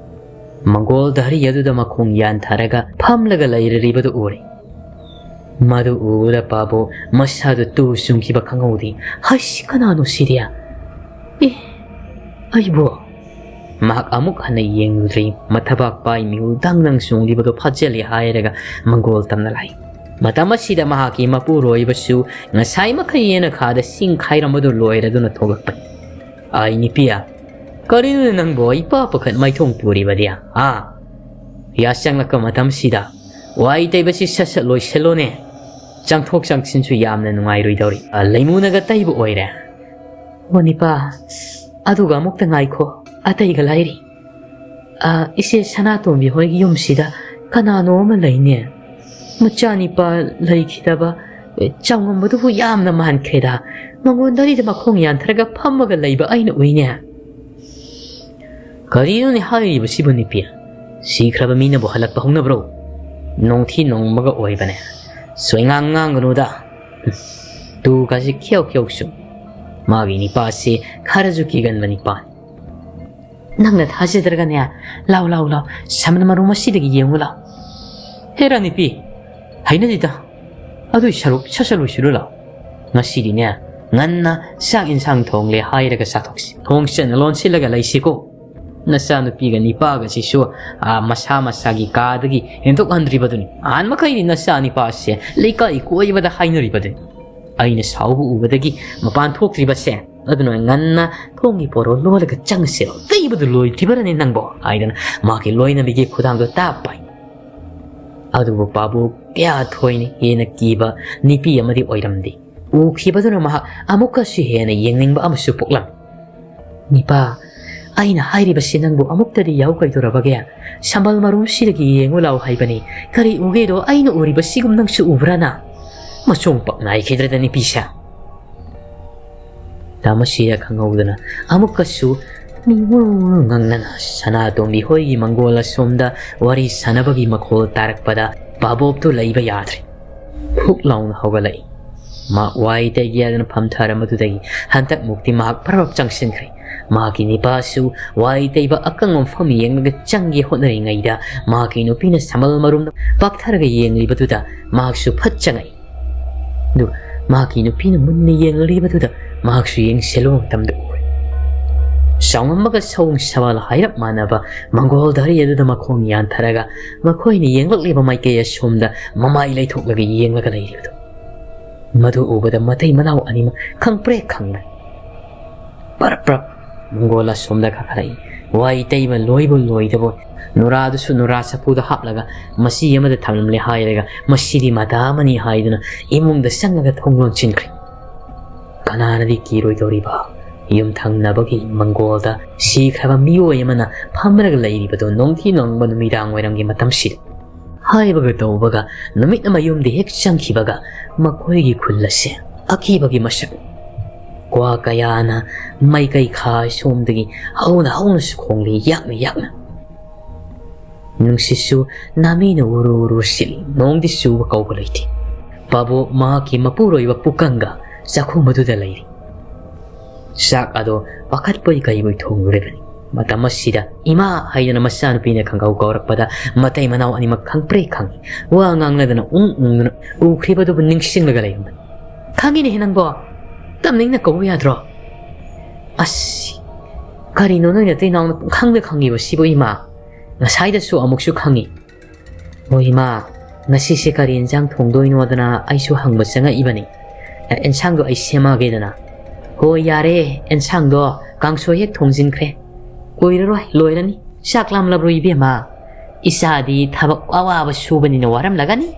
ꯃꯪꯒꯣꯜ ꯙꯔꯤ ꯑꯗꯨꯗ ꯃꯈꯣꯡ ꯌꯥꯟꯊꯔꯒ ꯐꯝꯂꯒ ꯂꯩꯔꯔꯤꯕꯗꯨ ꯎꯔꯦ꯫ ꯃꯗꯨ ꯎꯕꯗ ꯄꯥꯕꯣ ꯃꯁꯥꯗꯨ ꯇꯨ ꯆꯨꯡꯈꯤꯕ ꯈꯪꯍꯧꯗꯦ꯫ "ꯍꯩꯁ, ꯀꯅꯥꯅꯣ ꯁꯤꯗꯤ? ꯑꯦ, ꯑꯩꯕꯨ?" ꯃꯍꯥꯛ ꯑꯃꯨꯛ ꯍꯟꯅ ꯌꯦꯡꯂꯨꯗ꯭ꯔꯤ꯫ ꯃꯊꯕꯥꯛ ꯄꯥꯏ ꯃꯤꯍꯨꯜ ꯗꯪ ꯗꯪ ꯆꯣꯡꯂꯤꯕꯗꯨ ꯐꯥꯖꯤꯜꯂꯤ ꯍꯥꯏꯔꯒ ꯃꯪꯒꯣꯜ ꯇꯝꯅ ꯂꯥꯛꯏ꯫ ꯃꯇꯝ ꯑꯁꯤꯗ ꯃꯍꯥꯛꯀꯤ ꯃꯄꯨꯔꯣꯏꯕꯁꯨ ꯉꯁꯥꯏ ꯃꯈꯩ ꯌꯦꯅꯈꯥꯗ ꯁꯤꯡ ꯈꯥꯏꯔꯝꯕꯗꯨ ꯂꯣꯏꯔꯗꯨꯅ ꯊꯣꯛꯂꯛꯄꯅꯤ꯫ "ꯑꯩ ꯅꯨꯄꯤꯌꯥ, ꯀꯔꯤꯅꯣ ꯅꯪꯕꯨ ꯏꯄꯥ ꯄꯥꯈꯠ ꯃꯥꯏꯊꯣꯡ ꯄꯨꯔꯤꯕꯗꯤ, ꯍꯥ? ꯌꯥꯆꯪꯂꯛꯄ ꯃꯇꯝꯁꯤꯗ ꯋꯥꯏ ꯇꯩꯕꯁꯤ ꯁꯠ ꯁꯠ ꯂꯣꯏꯁꯤꯜꯂꯣꯅꯦ꯫ ꯆꯪꯊꯣꯛ ꯆꯪꯁꯤꯟꯁꯨ ꯌꯥꯝꯅ ꯅꯨꯡꯉꯥꯏꯔꯣꯏꯗꯧꯔꯤ꯫ ꯑ, ꯂꯩꯃꯨꯅꯒ ꯇꯩꯕ ꯑꯣꯏꯔꯦ?" "ꯑꯣ ꯅꯤꯄꯥ, ꯑꯗꯨꯒ ꯑꯃꯨꯛꯇ ꯉꯥꯏꯈꯣ, ꯑꯇꯩꯒ ꯂꯥꯏꯔꯤ꯫ ꯑ, ꯏꯆꯦ ꯁꯅꯥꯇꯣꯝꯕꯤ ꯍꯣꯏꯒꯤ ꯌꯨꯝꯁꯤꯗ ꯀꯅꯥꯅꯣ ꯑꯃ ꯂꯩꯅꯦ꯫ ꯃꯆꯥꯅꯤꯄꯥ ꯂꯩꯈꯤꯗꯕ, ꯑꯦ, ꯆꯥꯎꯉꯝꯕꯗꯨꯕꯨ ꯌꯥꯝꯅ ꯃꯥꯟꯈ꯭ꯔꯦꯗ꯫ ꯃꯉꯣꯟꯗꯔꯤꯗ ꯃꯈꯣꯡ ꯌꯥꯟꯊꯔꯒ ꯐꯝꯃꯒ ꯂꯩꯕ ꯑꯩꯅ ꯎꯏꯅꯦ꯫" "ꯀꯔꯤꯅꯣꯅꯦ ꯍꯥꯏꯔꯤꯕꯁꯤꯕꯨ ꯅꯨꯄꯤ? ꯁꯤꯈ꯭ꯔꯕ ꯃꯤꯅꯕꯨ ꯍꯜꯂꯛꯄ ꯍꯧꯅꯕ꯭ꯔꯣ? ꯅꯣꯡꯊꯤ ꯅꯣꯡꯃꯒ ꯑꯣꯏꯕꯅꯦ꯫ ꯁꯣꯏꯉꯥꯡ ꯉꯥꯡꯒꯅꯨꯗ꯫ ꯇꯨ ꯀꯥꯁꯤ ꯈꯤꯌꯧ ꯈꯤꯌꯧ ꯆꯨꯝ꯫ ꯃꯥꯒꯤ ꯅꯤꯄꯥꯁꯤ ꯈꯔꯁꯨ ꯀꯤꯒꯟꯕ ꯅꯤꯄꯥꯅꯤ꯫" ꯅꯪꯅ ꯊꯥꯖꯗ꯭ꯔꯒꯅꯦ, ꯂꯥꯎ, ꯂꯥꯎ, ꯂꯥꯎ, ꯁꯃꯟ ꯃꯔꯨꯝ ꯑꯁꯤꯗꯒꯤ ꯌꯦꯡꯉꯨ ꯂꯥꯎ꯫ ꯍꯦꯔꯥ ꯅꯨꯄꯤ, ꯍꯩꯅꯗꯦꯗ꯫ ꯑꯗꯨꯏ ꯁꯔꯨꯛ ꯁꯠ ꯁꯠ ꯂꯣꯏꯁꯤꯜꯂꯨ ꯂꯥꯎ꯫ ꯉꯁꯤꯗꯤꯅꯦ, ꯉꯟꯅ ꯆꯥꯛ ꯏꯟꯁꯥꯡ ꯊꯣꯡꯂꯦ ꯍꯥꯏꯔꯒ ꯆꯥꯊꯣꯛꯁꯤ꯫ ꯊꯣꯡ ꯆꯟꯅ ꯂꯣꯟꯁꯤꯜꯂꯒ ꯂꯩꯁꯤꯀꯣ꯫ ꯅꯆꯥꯅꯨꯄꯤꯒ ꯅꯤꯄꯥꯒꯁꯤꯁꯨ, ꯑꯥ, ꯃꯁꯥ ꯃꯁꯥꯒꯤ ꯀꯥꯗꯒꯤ ꯍꯦꯟꯗꯣꯛꯍꯟꯗ꯭ꯔꯤꯕꯗꯨꯅꯤ꯫ ꯑꯍꯥꯟ ꯃꯈꯩꯗꯤ ꯅꯆꯥꯅꯤꯄꯥ ꯑꯁꯦ ꯂꯩꯀꯥꯏ ꯀꯣꯏꯕꯗ ꯍꯥꯏꯅꯔꯤꯕꯗꯨꯅꯤ꯫ ꯑꯩꯅ ꯁꯥꯎꯕ ꯎꯕꯗꯒꯤ ꯃꯄꯥꯟ ꯊꯣꯛꯇ꯭ꯔꯤꯕꯁꯦ꯫ ꯑꯗꯨꯅ ꯉꯟꯅ ꯊꯣꯡꯒꯤ ꯄꯣꯔꯣ ꯂꯣꯜꯂꯒ ꯆꯪꯁꯦ꯫ ꯇꯩꯕꯗꯨ ꯂꯣꯏꯗ꯭ꯔꯤꯕꯔꯅꯦ ꯅꯪꯕꯣ? ꯍꯥꯏꯗꯅ ꯃꯍꯥꯛꯀꯤ ꯂꯣꯏꯅꯕꯤꯒꯤ ꯈꯨꯗꯥꯡꯗꯣ ꯇꯥꯞ ꯄꯥꯏ꯫ ꯑꯗꯨꯕꯨ ꯄꯥꯕꯨ ꯀꯌꯥ ꯊꯣꯏꯅ ꯍꯦꯟꯅ ꯀꯤꯕ ꯅꯨꯄꯤ ꯑꯃꯗꯤ ꯑꯣꯏꯔꯝꯗꯦ꯫ ꯎꯈꯤꯕꯗꯨꯅ ꯃꯍꯥꯛ ꯑꯃꯨꯛꯀꯁꯨ ꯍꯦꯟꯅ ꯌꯦꯡꯅꯤꯡꯕ ꯑꯃꯁꯨ ꯄꯣꯛꯂꯝꯃꯤ꯫ "ꯅꯤꯄꯥ, ꯑꯩꯅ ꯍꯥꯏꯔꯤꯕꯁꯤ ꯅꯪꯕꯨ ꯑꯃꯨꯛꯇꯗꯤ ꯌꯥꯎ ꯀꯩꯗꯧꯔꯕꯒꯦ? ꯁꯝꯕꯜ ꯃꯔꯨꯝꯁꯤꯗꯒꯤ ꯌꯦꯡꯉꯨ ꯂꯥꯎ ꯍꯥꯏꯕꯅꯤ꯫ ꯀꯔꯤ ꯎꯒꯦꯗꯣ ꯑꯩꯅ ꯎꯔꯤꯕꯁꯤꯒꯨꯝ ꯅꯪꯁꯨ ꯎꯕ꯭ꯔꯥꯅ?" ꯃꯆꯣꯡ ꯄꯛ ꯅꯥꯏꯈꯤꯗ꯭ꯔꯦꯗ ꯅꯨꯄꯤꯁꯦ꯫ ꯇꯥꯃꯁꯤꯗ ꯈꯪꯍꯧꯗꯅ ꯑꯃꯨꯛꯀꯁꯨ ꯃꯤ ꯉꯨꯔꯨ ꯉꯨꯔꯨ ꯉꯪꯅꯅ ꯁꯅꯥꯇꯣꯝꯕꯤ ꯍꯣꯏꯒꯤ ꯃꯪꯒꯣꯜ ꯑꯁꯣꯝꯗ ꯋꯥꯔꯤ ꯁꯥꯟꯅꯕꯒꯤ ꯃꯈꯣꯜ ꯇꯥꯔꯛꯄꯗ ꯄꯥꯕꯣꯞꯇꯨ ꯂꯩꯕ ꯌꯥꯗ꯭ꯔꯦ꯫ ꯐꯨꯛ ꯂꯥꯎꯅ ꯍꯧꯒꯠꯂꯛꯏ꯫ ꯃꯥ ꯋꯥꯏ ꯇꯩꯒꯦ ꯍꯥꯏꯗꯅ ꯐꯝꯊꯔꯝꯕꯗꯨꯗꯒꯤ ꯍꯟꯗꯛꯃꯨꯛꯇꯤ ꯃꯍꯥꯛ ꯄꯔꯞ ꯆꯪꯁꯤꯟꯈ꯭ꯔꯦ꯫ ꯃꯍꯥꯛꯀꯤ ꯅꯤꯄꯥꯁꯨ ꯋꯥꯏ ꯇꯩꯕ ꯑꯀꯪꯕ ꯃꯐꯝ ꯌꯦꯡꯂꯒ ꯆꯪꯒꯦ ꯍꯣꯠꯅꯔꯤꯉꯩꯗ ꯃꯍꯥꯛꯀꯤ ꯅꯨꯄꯤꯅ ꯁꯝꯕꯜ ꯃꯔꯨꯝꯗ ꯄꯥꯛꯊꯔꯒ ꯌꯦꯡꯂꯤꯕꯗꯨꯗ ꯃꯍꯥꯛꯁꯨ ꯐꯠ ꯆꯪꯉꯛꯏ꯫ ꯑꯗꯨ ꯃꯍꯥꯛꯀꯤ ꯅꯨꯄꯤꯅ ꯃꯨꯟꯅ ꯌꯦꯡꯂꯤꯕꯗꯨꯗ ꯃꯍꯥꯛꯁꯨ ꯌꯦꯡꯁꯤꯜꯂꯨꯕ ꯃꯇꯝꯗ ꯎꯔꯦ꯫ ꯆꯥꯎꯉꯝꯕꯒ ꯁꯑꯣꯡ ꯁꯋꯥꯜ ꯍꯥꯏꯔꯞ ꯃꯥꯟꯅꯕ ꯃꯪꯒꯣꯜ ꯙꯥꯔꯤ ꯑꯗꯨꯗ ꯃꯈꯣꯡ ꯌꯥꯟꯊꯔꯒ ꯃꯈꯣꯏꯅ ꯌꯦꯡꯂꯛꯂꯤꯕ ꯃꯥꯏꯀꯩ ꯑꯁꯣꯝꯗ ꯃꯃꯥꯏ ꯂꯩꯊꯣꯛꯂꯒ ꯌꯦꯡꯂꯒ ꯂꯩꯔꯤꯕꯗꯨ꯫ ꯃꯗꯨ ꯎꯕꯗ ꯃꯇꯩ ꯃꯅꯥꯎ ꯑꯅꯤꯃꯛ ꯈꯪꯄ꯭ꯔꯦꯛ ꯈꯪꯂꯦ꯫ ꯄꯔꯞ ꯄꯔꯞ ꯃꯪꯒꯣꯜ ꯑꯁꯣꯝꯗ ꯀꯥꯈꯠꯂꯛꯏ꯫ ꯋꯥꯏ ꯇꯩꯕ ꯂꯣꯏꯕꯨ ꯂꯣꯏꯗꯕꯣꯏ꯫ ꯅꯨꯔꯥꯗꯨꯁꯨ ꯅꯨꯔꯥ ꯆꯐꯨꯗ ꯍꯥꯞꯂꯒ ꯃꯆꯤ ꯑꯃꯗ ꯊꯝꯂꯝꯂꯦ ꯍꯥꯏꯔꯒ ꯃꯁꯤꯗꯤ ꯃꯇꯥ ꯑꯃꯅꯤ ꯍꯥꯏꯗꯨꯅ ꯏꯃꯨꯡꯗ ꯆꯪꯂꯒ ꯊꯣꯡ ꯂꯣꯟꯁꯤꯟꯈ꯭ꯔꯦ꯫ ꯀꯅꯥꯅꯗꯤ ꯀꯤꯔꯣꯏꯗꯧꯔꯤꯕ? ꯌꯨꯝꯊꯪꯅꯕꯒꯤ ꯃꯪꯒꯣꯜꯗ ꯁꯤꯈ꯭ꯔꯕ ꯃꯤꯑꯣꯏ ꯑꯃꯅ ꯐꯝꯂꯒ ꯂꯩꯔꯤꯕꯗꯨ ꯅꯣꯡꯊꯤ ꯅꯣꯡꯕ ꯅꯨꯃꯤꯗꯥꯡ ꯋꯥꯏꯔꯝꯒꯤ ꯃꯇꯝꯁꯤꯗ꯫ ꯍꯥꯏꯕꯒ ꯇꯧꯕꯒ ꯅꯨꯃꯤꯠꯅ ꯃꯌꯨꯝꯗ ꯍꯦꯛ ꯆꯪꯈꯤꯕꯒ ꯃꯈꯣꯏꯒꯤ ꯈꯨꯜ ꯑꯁꯦ ꯑꯀꯤꯕꯒꯤ ꯃꯁꯛ꯫ ꯀ꯭ꯋꯥ ꯀꯌꯥꯅ ꯃꯥꯏꯀꯩ ꯈꯥ ꯁꯣꯝꯗꯒꯤ ꯍꯧꯅ ꯍꯧꯅꯁꯨ ꯈꯣꯡꯂꯤ ꯌꯥꯛꯅ ꯌꯥꯛꯅ꯫ ꯅꯨꯡꯁꯤꯠꯁꯨ ꯅꯥꯃꯤꯅ ꯎꯔꯨ ꯎꯔꯨ ꯁꯤꯠꯂꯤ, ꯅꯣꯡꯗꯤ ꯆꯨꯕ ꯀꯧꯕ ꯂꯩꯇꯦ꯫ ꯄꯥꯕꯣꯛ ꯃꯍꯥꯛꯀꯤ ꯃꯄꯨꯔꯣꯏꯕ ꯄꯨꯀꯪꯒ ꯆꯥꯛꯈꯨꯝ ꯑꯗꯨꯗ ꯂꯩꯔꯤ꯫ ꯆꯥꯛ ꯑꯗꯣ ꯄꯥꯈꯠꯄꯣꯏ ꯀꯩꯕꯣꯏ ꯊꯣꯡꯂꯨꯔꯤꯕꯅꯤ꯫ ꯃꯇꯝ ꯑꯁꯤꯗ "ꯏꯃꯥ" ꯍꯥꯏꯗꯨꯅ ꯃꯆꯥꯅꯨꯄꯤꯅ ꯈꯪꯒꯧ ꯀꯧꯔꯛꯄꯗ ꯃꯇꯩ ꯃꯅꯥꯎ ꯑꯅꯤꯃꯛ ꯈꯪꯄ꯭ꯔꯦꯛ ꯈꯪꯏ꯫ ꯋꯥ ꯉꯥꯡꯅꯗꯅ ꯎꯪ ꯎꯪꯗꯨꯅ ꯎꯈ꯭ꯔꯤꯕꯗꯨꯕꯨ ꯅꯤꯡꯁꯤꯡꯂꯒ ꯂꯩꯔꯝꯕꯅꯤ꯫ "ꯈꯪꯉꯤꯅꯦꯍꯦ ꯅꯪꯕꯣ, ꯇꯞꯅ ꯏꯪꯅ ꯀꯧꯕ ꯌꯥꯗ꯭ꯔꯣ?" "ꯑꯁ, ꯀꯔꯤꯅꯣ ꯅꯣꯏ ꯅꯇꯩ ꯅꯥꯎꯅ ꯄꯨꯡꯈꯪꯗ ꯈꯪꯉꯤꯕꯁꯤꯕꯨ ꯏꯃꯥ? ꯉꯁꯥꯏꯗꯁꯨ ꯑꯃꯨꯛꯁꯨ ꯈꯪꯉꯤ꯫" "ꯍꯣꯏ ꯏꯃꯥ, ꯉꯁꯤꯁꯦ ꯀꯔꯤ ꯌꯦꯟꯁꯥꯡ ꯊꯣꯡꯗꯣꯏꯅꯣꯗꯅ ꯑꯩꯁꯨ ꯍꯪꯕ ꯆꯪꯉꯛꯏꯕꯅꯤ꯫ ꯑꯦꯟꯁꯥꯡꯗꯣ ꯑꯩ ꯁꯦꯝꯃꯛꯑꯒꯦꯗꯅ꯫" "ꯍꯣꯏ ꯌꯥꯔꯦ, ꯑꯦꯟꯁꯥꯡꯗꯣ ꯀꯥꯡꯁꯣꯏ ꯍꯦꯛ ꯊꯣꯡꯖꯤꯟꯈ꯭ꯔꯦ꯫ ꯀꯨꯏꯔꯔꯣꯏ, ꯂꯣꯏꯔꯅꯤ꯫ ꯆꯥꯛ ꯂꯥꯝꯂꯕ꯭ꯔꯣ ꯏꯕꯦꯝꯃ? ꯏꯆꯥꯗꯤ ꯊꯕꯛ ꯑꯋꯥꯕ ꯁꯨꯕꯅꯤꯅ ꯋꯥꯔꯝꯂꯒꯅꯤ꯫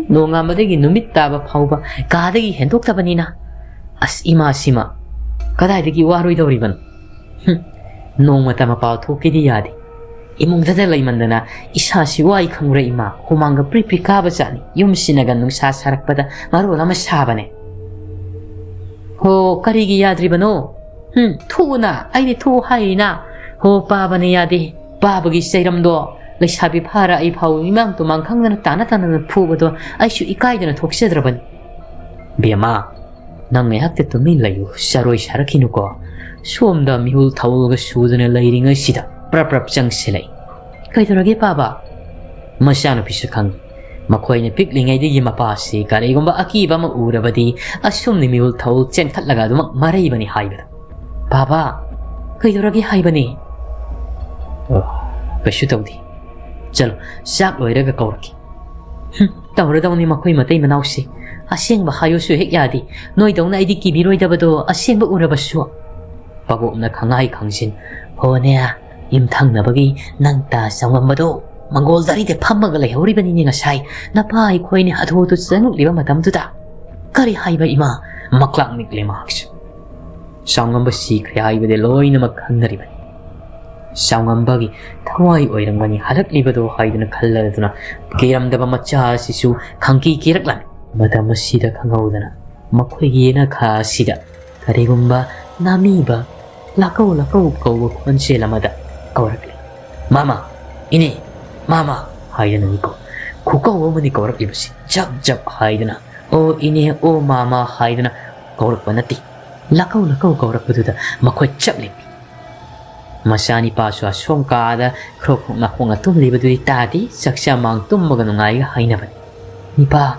ꯅꯣꯡꯉꯥꯟꯕꯗꯒꯤ ꯅꯨꯃꯤꯠ ꯇꯥꯕ ꯐꯥꯎꯕ ꯀꯥꯗꯒꯤ ꯍꯦꯟꯗꯣꯛꯇꯕꯅꯤꯅ꯫" "ꯑꯁ ꯏꯃꯥꯁꯤꯃ ꯀꯗꯥꯏꯗꯒꯤ ꯋꯥꯔꯣꯏꯗꯧꯔꯤꯕꯅꯣ? ꯍꯨꯝ, ꯅꯣꯡꯃꯇ ꯃꯄꯥ ꯊꯣꯛꯀꯦꯗꯤ ꯌꯥꯗꯦ꯫ ꯏꯃꯨꯡꯗꯗ ꯂꯩꯃꯟꯗꯅ ꯏꯁꯥꯁꯤ ꯋꯥꯏ ꯈꯪꯕ꯭ꯔꯥ ꯏꯃꯥ? ꯍꯨꯃꯥꯡꯒ ꯄ꯭ꯔꯤ ꯄ꯭ꯔꯤ ꯀꯥꯕ ꯖꯥꯠꯅꯤ꯫ ꯌꯨꯝꯁꯤꯅꯒ ꯅꯨꯡꯁꯥ ꯁꯥꯔꯛꯄꯗ ꯃꯔꯣꯜ ꯑꯃ ꯁꯥꯕꯅꯦ꯫" "ꯍꯣ, ꯀꯔꯤꯒꯤ ꯌꯥꯗ꯭ꯔꯤꯕꯅꯣ? ꯍꯨꯝ, ꯊꯣꯛꯎꯅ, ꯑꯩꯗꯤ ꯊꯣꯛꯎ ꯍꯥꯏꯔꯤꯅ꯫ ꯍꯣ, ꯄꯥꯕꯅ ꯌꯥꯗꯦ꯫ ꯄꯥꯕꯒꯤ ꯆꯩꯔꯝꯗꯣ ꯂꯩꯁꯥꯕꯤ ꯐꯥꯔ ꯑꯩ ꯐꯥꯎ ꯃꯤꯃꯥꯡ ꯇꯨꯃꯥꯡ ꯈꯪꯗꯅ ꯇꯥꯅ ꯇꯥꯅꯅ ꯐꯨꯕꯗꯣ ꯑꯩꯁꯨ ꯏꯀꯥꯏꯗꯅ ꯊꯣꯛꯆꯗ꯭ꯔꯕꯅꯤ꯫" "ꯕꯦꯝꯃ, ꯅꯪ ꯉꯥꯏꯍꯥꯛꯇ ꯇꯨꯃꯤꯟ ꯂꯩꯌꯨ, ꯆꯔꯣꯏ ꯁꯥꯔꯛꯈꯤꯅꯨꯀꯣ꯫ ꯁꯣꯝꯗ ꯃꯤꯍꯨꯜ ꯊꯧꯍꯨꯜꯒ ꯁꯨꯗꯅ ꯂꯩꯔꯤꯉꯩꯁꯤꯗ ꯄ꯭ꯔꯞ ꯄ꯭ꯔꯞ ꯆꯪꯁꯤꯜꯂꯛꯏ꯫" "ꯀꯩꯗꯧꯔꯒꯦ ꯄꯥꯕ?" "ꯃꯆꯥꯅꯨꯄꯤꯁꯨ ꯈꯪꯉꯤ꯫ ꯃꯈꯣꯏꯅ ꯄꯤꯛꯂꯤꯉꯩꯗꯒꯤ ꯃꯄꯥꯁꯤ ꯀꯔꯤꯒꯨꯝꯕ ꯑꯀꯤꯕ ꯑꯃ ꯎꯔꯕꯗꯤ ꯑꯁꯨꯝꯅ ꯃꯤꯍꯨꯜ ꯊꯧꯍꯨꯜ ꯆꯦꯟꯈꯠꯂꯒ ꯑꯗꯨꯃꯛ ꯃꯔꯩꯕꯅꯤ ꯍꯥꯏꯕꯗ꯫" "ꯄꯥꯕ, ꯀꯩꯗꯧꯔꯒꯦ ꯍꯥꯏꯕꯅꯤ?" "ꯑꯣ, ꯀꯩꯁꯨ ꯇꯧꯗꯦ꯫ ꯆꯠꯂꯣ, ꯆꯥꯛ ꯂꯣꯏꯔꯒ ꯀꯧꯔꯛꯀꯦ꯫" "ꯍꯨꯝ, ꯇꯧꯔꯗꯧꯅꯤ ꯃꯈꯣꯏ ꯃꯇꯩ ꯃꯅꯥꯎꯁꯤ꯫ ꯑꯁꯦꯡꯕ ꯍꯥꯏꯌꯨꯁꯨ ꯍꯦꯛ ꯌꯥꯗꯦ꯫ ꯅꯣꯏꯗꯧꯅ ꯑꯩꯗꯤ ꯀꯤꯕꯤꯔꯣꯏꯗꯕꯗꯣ ꯑꯁꯦꯡꯕ ꯎꯔꯕꯁꯨ꯫" ꯄꯥꯕꯣꯛꯅ ꯈꯪꯍꯥꯏ ꯈꯪꯖꯤꯟ, "ꯍꯣꯅꯦ, ꯌꯨꯝꯊꯪꯅꯕꯒꯤ ꯅꯪ ꯇꯥ ꯆꯥꯎꯉꯝꯕꯗꯣ ꯃꯪꯒꯣꯜ ꯗꯥꯔꯤꯗ ꯐꯝꯃꯒ ꯂꯩꯍꯧꯔꯤꯕꯅꯤꯅꯦ ꯉꯁꯥꯏ꯫ ꯅꯄꯥ ꯑꯩꯈꯣꯏꯅ ꯑꯗꯨꯗ ꯆꯪꯂꯛꯂꯤꯕ ꯃꯇꯝꯗꯨꯗ꯫" "ꯀꯔꯤ ꯍꯥꯏꯕ ꯏꯃꯥ?" ꯃꯀ꯭ꯂꯥꯛ ꯅꯤꯛꯂꯦ ꯃꯍꯥꯛꯁꯨ꯫ ꯆꯥꯎꯉꯝꯕ ꯁꯤꯈ꯭ꯔꯦ ꯍꯥꯏꯕꯗꯤ ꯂꯣꯏꯅꯃꯛ ꯈꯪꯅꯔꯤꯕꯅꯤ꯫ ꯆꯥꯎꯉꯝꯕꯒꯤ ꯊꯋꯥꯏ ꯑꯣꯏꯔꯝꯒꯅꯤ ꯍꯜꯂꯛꯂꯤꯕꯗꯣ ꯍꯥꯏꯗꯨꯅ ꯈꯜꯂꯗꯨꯅ ꯀꯤꯔꯝꯗꯕ ꯃꯆꯥ ꯑꯁꯤꯁꯨ ꯈꯪꯀꯤ ꯀꯤꯔꯛꯂꯝꯃꯤ꯫ ꯃꯇꯝ ꯑꯁꯤꯗ ꯈꯪꯍꯧꯗꯅ ꯃꯈꯣꯏꯒꯤ ꯌꯦꯅꯈꯥ ꯑꯁꯤꯗ ꯀꯔꯤꯒꯨꯝꯕ ꯅꯥꯃꯤꯕ ꯂꯥꯀꯧ ꯂꯥꯀꯧ ꯀꯧꯕ ꯈꯣꯟꯖꯦꯜ ꯑꯃꯗ ꯀꯧꯔꯛꯂꯤ꯫ "ꯃꯥꯃ! ꯏꯅꯦ! ꯃꯥꯃ!" ꯍꯥꯏꯗꯨꯅ ꯃꯤꯀꯧ ꯈꯨꯀꯧ ꯑꯃꯅꯤ ꯀꯧꯔꯛꯂꯤꯕꯁꯤ꯫ ꯖꯞ ꯖꯞ ꯍꯥꯏꯗꯨꯅ, "ꯑꯣ ꯏꯅꯦ, ꯑꯣ ꯃꯥꯃ" ꯍꯥꯏꯗꯨꯅ ꯀꯧꯔꯛꯄ ꯅꯠꯇꯦ꯫ ꯂꯥꯀꯧ ꯂꯥꯀꯧ ꯀꯧꯔꯛꯄꯗꯨꯗ ꯃꯈꯣꯏ ꯆꯞ ꯂꯦꯞꯄꯤ꯫ ꯃꯆꯥꯅꯤꯄꯥꯁꯨ ꯑꯁꯣꯝ ꯀꯥꯗ ꯈ꯭ꯔꯣꯛ ꯈ꯭ꯔꯣꯛ ꯅꯥꯈꯣꯡꯅ ꯇꯨꯝꯂꯤꯕꯗꯨꯗꯤ ꯇꯥꯗꯦ꯫ ꯆꯥꯛꯆꯥ ꯃꯥꯡ ꯇꯨꯝꯃꯒ ꯅꯨꯡꯉꯥꯏꯒ ꯍꯥꯏꯅꯕꯅꯤ꯫ "ꯅꯤꯄꯥ,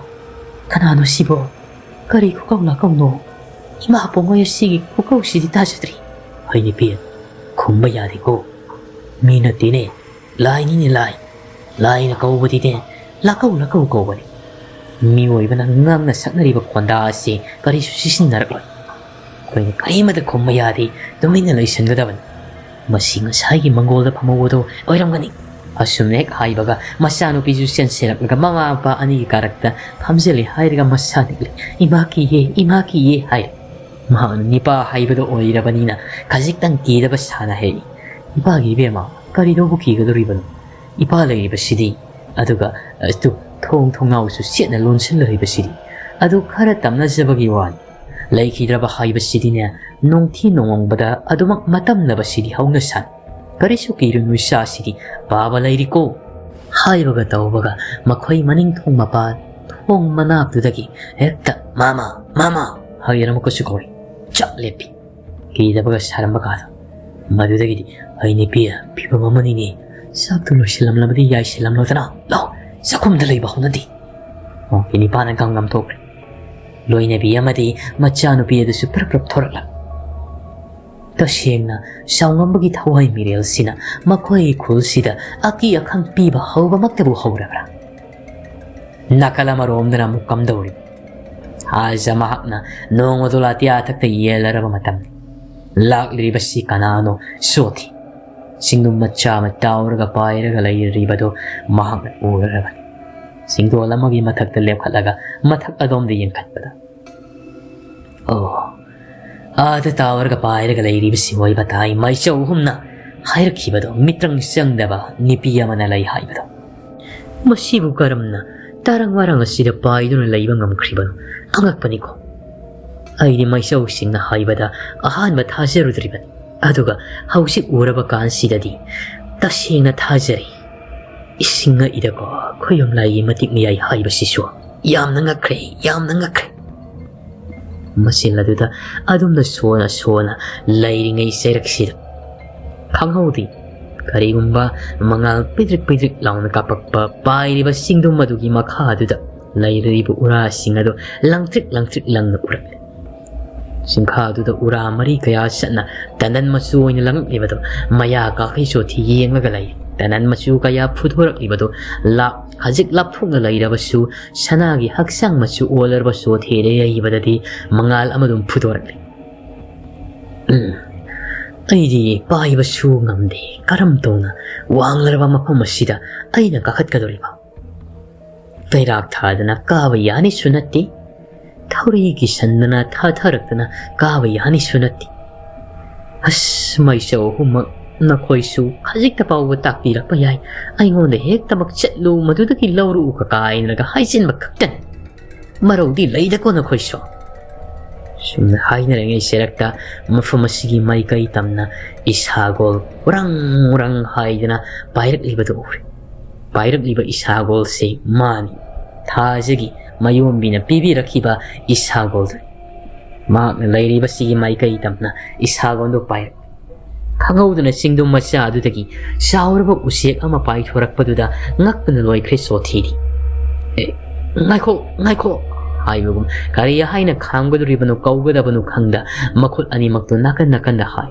ꯀꯅꯥꯅꯣ ꯁꯤꯕꯣ? ꯀꯔꯤ ꯈꯨꯀꯧ ꯂꯥꯀꯧꯅꯣ? ꯏꯃꯥ ꯄꯣꯡꯉꯣꯏ ꯑꯁꯤꯒꯤ ꯈꯨꯀꯧꯁꯤꯗꯤ ꯇꯥꯖꯗ꯭ꯔꯤ꯫" "ꯍꯩꯅꯤꯄꯤ, ꯈꯨꯝꯕ ꯌꯥꯗꯦꯀꯣ꯫ ꯃꯤ ꯅꯠꯇꯦꯅꯦ, ꯂꯥꯏꯅꯤꯅꯦ, ꯂꯥꯏ꯫ ꯂꯥꯏꯅ ꯀꯧꯕꯗꯤꯅꯦ, ꯂꯥꯀꯧ ꯂꯥꯀꯧ ꯀꯧꯕꯅꯤ꯫ ꯃꯤꯑꯣꯏꯕꯅ ꯉꯥꯡꯅ ꯁꯛꯅꯔꯤꯕ ꯈꯣꯟꯗꯥ ꯑꯁꯤ ꯀꯔꯤꯁꯨ ꯁꯤꯖꯤꯟꯅꯔꯛꯂꯣꯏ꯫ ꯑꯩꯈꯣꯏꯅ ꯀꯔꯤꯃꯠꯇ ꯈꯨꯝꯕ ꯌꯥꯗꯦ, ꯇꯨꯃꯤꯟꯅ ꯂꯩꯁꯤꯟꯒꯗꯕꯅꯤ꯫" "ꯃꯁꯤ ꯉꯁꯥꯏꯒꯤ ꯃꯪꯒꯣꯜꯗ ꯐꯝꯍꯧꯕꯗꯣ ꯑꯣꯏꯔꯝꯒꯅꯤ꯫" ꯑꯁꯨꯝꯅ ꯍꯦꯛ ꯍꯥꯏꯕꯒ ꯃꯆꯥꯅꯨꯄꯤꯁꯨ ꯆꯦꯟꯁꯤꯜꯂꯛꯂꯒ ꯃꯃꯥ ꯃꯄꯥ ꯑꯅꯤꯒꯤ ꯀꯥꯔꯛꯇ ꯐꯝꯖꯤꯜꯂꯤ ꯍꯥꯏꯔꯒ ꯃꯁꯥ ꯅꯤꯛꯂꯤ꯫ "ꯏꯃꯥ ꯀꯤꯌꯦ, ꯏꯃꯥ ꯀꯤꯌꯦ" ꯍꯥꯏ꯫ ꯃꯍꯥꯛꯅ ꯅꯤꯄꯥ ꯍꯥꯏꯕꯗꯣ ꯑꯣꯏꯔꯕꯅꯤꯅ ꯈꯖꯤꯛꯇꯪ ꯀꯤꯗꯕ ꯁꯥꯅ ꯍꯥꯏꯔꯤ꯫ "ꯏꯄꯥꯒꯤ ꯏꯕꯦꯝꯃ, ꯀꯔꯤꯗꯧꯕ ꯀꯤꯒꯗꯧꯔꯤꯕꯅꯣ? ꯏꯄꯥ ꯂꯩꯔꯤꯕꯁꯤꯗꯤ, ꯑꯗꯨꯒ, ꯑ, ꯇꯨ, ꯊꯣꯡ ꯊꯣꯡꯅꯥꯎꯁꯨ ꯆꯦꯠꯅ ꯂꯣꯟꯁꯤꯜꯂꯔꯤꯕꯁꯤꯗꯤ꯫ ꯑꯗꯨ ꯈꯔ ꯇꯝꯅꯖꯕꯒꯤ ꯋꯥꯅꯤ꯫ ꯂꯩꯈꯤꯗ꯭ꯔꯕ ꯍꯥꯏꯕꯁꯤꯗꯤꯅꯦ, ꯅꯣꯡꯊꯤ ꯅꯣꯡꯃꯪꯕꯗ ꯑꯗꯨꯃꯛ ꯃꯇꯝꯅꯕꯁꯤꯗꯤ ꯍꯧꯅꯁꯥꯅꯤ꯫ ꯀꯔꯤꯁꯨ ꯀꯤꯔꯨꯅꯨ, ꯏꯆꯥꯁꯤꯗꯤ ꯄꯥꯕ ꯂꯩꯔꯤꯀꯣ" ꯍꯥꯏꯕꯒ ꯇꯧꯕꯒ ꯃꯈꯣꯏ ꯃꯅꯤꯡ ꯊꯣꯡ ꯃꯄꯥ ꯊꯣꯡ ꯃꯅꯥꯛꯇꯨꯗꯒꯤ ꯍꯦꯛꯇ "ꯃꯥꯃ, ꯃꯥꯃ" ꯍꯥꯏꯗꯨꯅ ꯑꯃꯨꯛꯀꯁꯨ ꯀꯧꯔꯤ꯫ ꯆꯞ ꯂꯦꯞꯄꯤ꯫ ꯀꯤꯗꯕꯒ ꯁꯥꯔꯝꯕ ꯀꯥꯗꯣ꯫ ꯃꯗꯨꯗꯒꯤꯗꯤ, "ꯍꯩꯅꯤꯄꯤ, ꯐꯤꯕꯝ ꯑꯃꯅꯤꯅꯦ꯫ ꯆꯥꯛꯇꯨ ꯂꯣꯏꯁꯤꯜꯂꯝꯂꯕꯗꯤ ꯌꯥꯏꯁꯤꯜꯂꯝꯂꯣꯗꯅ꯫ ꯂꯥꯎ, ꯆꯥꯛꯈꯨꯝꯗ ꯂꯩꯕ ꯍꯧꯅꯗꯦ꯫" ꯑꯣ, ꯅꯤꯄꯥꯅ ꯒꯝ ꯒꯝ ꯊꯣꯛꯈ꯭ꯔꯦ꯫ ꯂꯣꯏꯅꯕꯤ ꯑꯃꯗꯤ ꯃꯆꯥꯅꯨꯄꯤ ꯑꯗꯨꯁꯨ ꯄ꯭ꯔꯞ ꯄ꯭ꯔꯞ ꯊꯣꯔꯛꯂꯝꯃꯤ꯫ ꯇꯁꯦꯡꯅ ꯆꯥꯎꯉꯝꯕꯒꯤ ꯊꯋꯥꯏ ꯃꯤꯔꯦꯜꯁꯤꯅ ꯃꯈꯣꯏꯒꯤ ꯈꯨꯜꯁꯤꯗ ꯑꯀꯤ ꯑꯈꯪ ꯄꯤꯕ ꯍꯧꯕꯃꯛꯇꯕꯨ ꯍꯧꯔꯕ꯭ꯔꯥ? ꯅꯥꯀꯜ ꯑꯃꯔꯣꯝꯗꯅ ꯑꯃꯨꯛ ꯀꯝꯗꯧꯔꯤ? ꯍꯥꯏꯖ ꯃꯍꯥꯛꯅ ꯅꯣꯡꯃꯗꯣ ꯂꯥꯇꯤꯌꯥ ꯊꯛꯇ ꯌꯦꯜꯂꯔꯕ ꯃꯇꯝꯅꯤ꯫ ꯂꯥꯛꯂꯤꯕꯁꯤ ꯀꯅꯥꯅꯣ? ꯁꯣꯊꯤ꯫ ꯆꯤꯡꯗꯨꯝ ꯃꯆꯥ ꯑꯃ ꯇꯥꯎꯔꯒ ꯄꯥꯏꯔꯒ ꯂꯩꯔꯤꯕꯗꯨ ꯃꯍꯥꯛꯅ ꯎꯔꯔꯕꯅꯤ꯫ ꯆꯤꯡꯗꯣꯜ ꯑꯃꯒꯤ ꯃꯊꯛꯇ ꯂꯦꯞꯈꯠꯂꯒ ꯃꯊꯛ ꯑꯗꯣꯝꯗ ꯌꯦꯡꯈꯠꯄꯗ, "ꯑꯣ, ꯑꯥꯗ ꯇꯥꯎꯔꯒ ꯄꯥꯏꯔꯒ ꯂꯩꯔꯤꯕꯁꯤ ꯑꯣꯏꯕ ꯇꯥꯏ, ꯃꯩꯆꯧ ꯑꯍꯨꯝꯅ ꯍꯥꯏꯔꯛꯈꯤꯕꯗꯣ, ꯃꯤꯇ꯭ꯔꯪ ꯆꯪꯗꯕ ꯅꯨꯄꯤ ꯑꯃꯅ ꯂꯩ ꯍꯥꯏꯕꯗꯣ꯫ ꯃꯁꯤꯕꯨ ꯀꯔꯝꯅ ꯇꯔꯪ ꯃꯔꯪ ꯑꯁꯤꯗ ꯄꯥꯏꯗꯨꯅ ꯂꯩꯕ ꯉꯝꯈ꯭ꯔꯤꯕꯅꯣ? ꯑꯉꯛꯄꯅꯤꯀꯣ꯫ ꯑꯩꯗꯤ ꯃꯩꯆꯧꯁꯤꯡꯅ ꯍꯥꯏꯕꯗ ꯑꯍꯥꯟꯕ ꯊꯥꯖꯔꯨꯗ꯭ꯔꯤꯕꯅꯤ꯫ ꯑꯗꯨꯒ ꯍꯧꯖꯤꯛ ꯎꯔꯕ ꯀꯥꯟꯁꯤꯗꯗꯤ ꯇꯁꯦꯡꯅ ꯊꯥꯖꯔꯦ꯫ ꯏꯁꯤꯡ ꯉꯛꯏꯗꯀꯣ, ꯈꯣꯏꯔꯣꯝ ꯂꯥꯏꯒꯤ ꯃꯇꯤꯛ ꯃꯌꯥꯏ ꯍꯥꯏꯕꯁꯤꯁꯨ꯫ ꯌꯥꯝꯅ ꯉꯛꯈ꯭ꯔꯦ, ꯌꯥꯝꯅ ꯉꯛꯈ꯭ꯔꯦ꯫" ꯃꯆꯤꯟ ꯑꯗꯨꯗ ꯑꯗꯨꯝꯅ ꯁꯣꯟꯅ ꯁꯣꯟꯅ ꯂꯩꯔꯤꯉꯩ ꯆꯩꯔꯛꯁꯤꯗ ꯈꯪꯍꯧꯗꯦ꯫ ꯀꯔꯤꯒꯨꯝꯕ ꯃꯉꯥꯜ ꯄꯤꯗ꯭ꯔꯤꯛ ꯄꯤꯗ꯭ꯔꯤꯛ ꯂꯥꯎꯅ ꯀꯥꯞꯄꯛꯄ ꯄꯥꯏꯔꯤꯕ ꯆꯤꯡꯗꯨꯝ ꯑꯗꯨꯒꯤ ꯃꯈꯥ ꯑꯗꯨꯗ ꯂꯩꯔꯤꯕ ꯎꯔꯥꯁꯤꯡ ꯑꯗꯨ ꯂꯪꯇ꯭ꯔꯤꯛ ꯂꯪꯇ꯭ꯔꯤꯛ ꯂꯪꯅ ꯎꯔꯛꯂꯦ꯫ ꯆꯤꯡꯈꯥ ꯑꯗꯨꯗ ꯎꯔꯥ ꯃꯔꯤ ꯀꯌꯥ ꯆꯠꯅ ꯇꯅꯟ ꯃꯆꯨ ꯑꯣꯏꯅ ꯂꯪꯉꯛꯂꯤꯕꯗꯨ ꯃꯌꯥ ꯀꯥꯈꯩ ꯆꯣꯊꯤ ꯌꯦꯡꯂꯒ ꯂꯩ꯫ ꯇꯅꯟ ꯃꯆꯨ ꯀꯌꯥ ꯐꯨꯗꯣꯔꯛꯂꯤꯕꯗꯨ ꯂꯥꯛ ꯈꯖꯤꯛ ꯂꯥꯞꯊꯣꯛꯅ ꯂꯩꯔꯕꯁꯨ ꯁꯅꯥꯒꯤ ꯍꯛꯆꯥꯡ ꯃꯆꯨ ꯑꯣꯜꯂꯔꯕ ꯆꯣꯊꯦꯗ ꯌꯩꯕꯗꯗꯤ ꯃꯉꯥꯜ ꯑꯃꯗꯨꯝ ꯐꯨꯗꯣꯔꯛꯂꯤ꯫ ꯎꯝ, ꯑꯩꯗꯤ ꯄꯥꯏꯕꯁꯨ ꯉꯝꯗꯦ꯫ ꯀꯔꯝ ꯇꯧꯅ ꯋꯥꯡꯂꯔꯕ ꯃꯐꯝ ꯑꯁꯤꯗ ꯑꯩꯅ ꯀꯥꯈꯠꯀꯗꯧꯔꯤꯕ? ꯀꯩꯔꯥꯛ ꯊꯥꯗꯅ ꯀꯥꯕ ꯌꯥꯅꯤꯁꯨ ꯅꯠꯇꯦ, ꯊꯧꯔꯤ ꯀꯤꯁꯟꯗꯅ ꯊꯥꯊꯔꯛꯇꯅ ꯀꯥꯕ ꯌꯥꯅꯤꯁꯨ ꯅꯠꯇꯦ꯫ ꯑꯁ, ꯃꯩꯁꯧ ꯑꯍꯨꯝꯃꯛ ꯅꯈꯣꯏꯁꯨ ꯈꯖꯤꯛꯇ ꯐꯥꯎꯕ ꯇꯥꯛꯄꯤꯔꯛꯄ ꯌꯥꯏ꯫ ꯑꯩꯉꯣꯟꯗ ꯍꯦꯛꯇꯃꯛ ꯆꯠꯂꯨ, ꯃꯗꯨꯗꯒꯤ ꯂꯧꯔꯛꯎ ꯀꯀꯥ ꯍꯥꯏꯅꯒ ꯍꯥꯏꯖꯤꯟꯕ ꯈꯛꯇꯅꯤ꯫ ꯃꯔꯧꯗꯤ ꯂꯩꯗꯀꯣ ꯅꯈꯣꯏꯁꯨ꯫ ꯁꯨꯝꯅ ꯍꯥꯏꯅꯔꯤꯉꯩ ꯁꯦꯔꯛꯇ ꯃꯐꯝ ꯑꯁꯤꯒꯤ ꯃꯥꯏꯀꯩ ꯇꯝꯅ ꯏꯁꯥꯒꯣꯜ ꯎꯔꯪ ꯎꯔꯪ ꯍꯥꯏꯗꯅ ꯄꯥꯏꯔꯛꯂꯤꯕꯗꯨ ꯎꯔꯦ꯫ ꯄꯥꯏꯔꯛꯂꯤꯕ ꯏꯁꯥꯒꯣꯜꯁꯤ ꯃꯥꯅꯤ, ꯊꯥꯖꯒꯤ ꯃꯌꯣꯝꯕꯤꯅ ꯄꯤꯕꯤꯔꯛꯈꯤꯕ ꯏꯁꯥꯒꯣꯜꯗꯨꯅꯤ꯫ ꯃꯍꯥꯛꯅ ꯂꯩꯔꯤꯕꯁꯤꯒꯤ ꯃꯥꯏꯀꯩ ꯇꯝꯅ ꯏꯁꯥꯒꯣꯜꯗꯨ ꯄꯥꯏꯔꯛꯏ꯫ ꯈꯪꯍꯧꯗꯅ ꯆꯤꯡꯗꯨꯝ ꯃꯆꯥ ꯑꯗꯨꯗꯒꯤ ꯆꯥꯎꯔꯕ ꯎꯆꯦꯛ ꯑꯃ ꯄꯥꯏꯊꯣꯔꯛꯄꯗꯨꯗ ꯉꯛꯄꯅ ꯂꯣꯏꯈ꯭ꯔꯦ ꯁꯣꯊꯤꯗꯤ꯫ "ꯑꯦ, ꯉꯥꯏꯈꯣ, ꯉꯥꯏꯈꯣ!" ꯍꯥꯏꯕꯒꯨꯝ ꯀꯔꯤ ꯍꯥꯏꯅ ꯈꯥꯝꯒꯗꯧꯔꯤꯕꯅꯣ, ꯀꯧꯒꯗꯕꯅꯣ ꯈꯪꯗ ꯃꯈꯨꯠ ꯑꯅꯤꯃꯛꯇꯨ ꯅꯥꯀꯟ ꯅꯥꯀꯟꯗ ꯍꯥꯏ꯫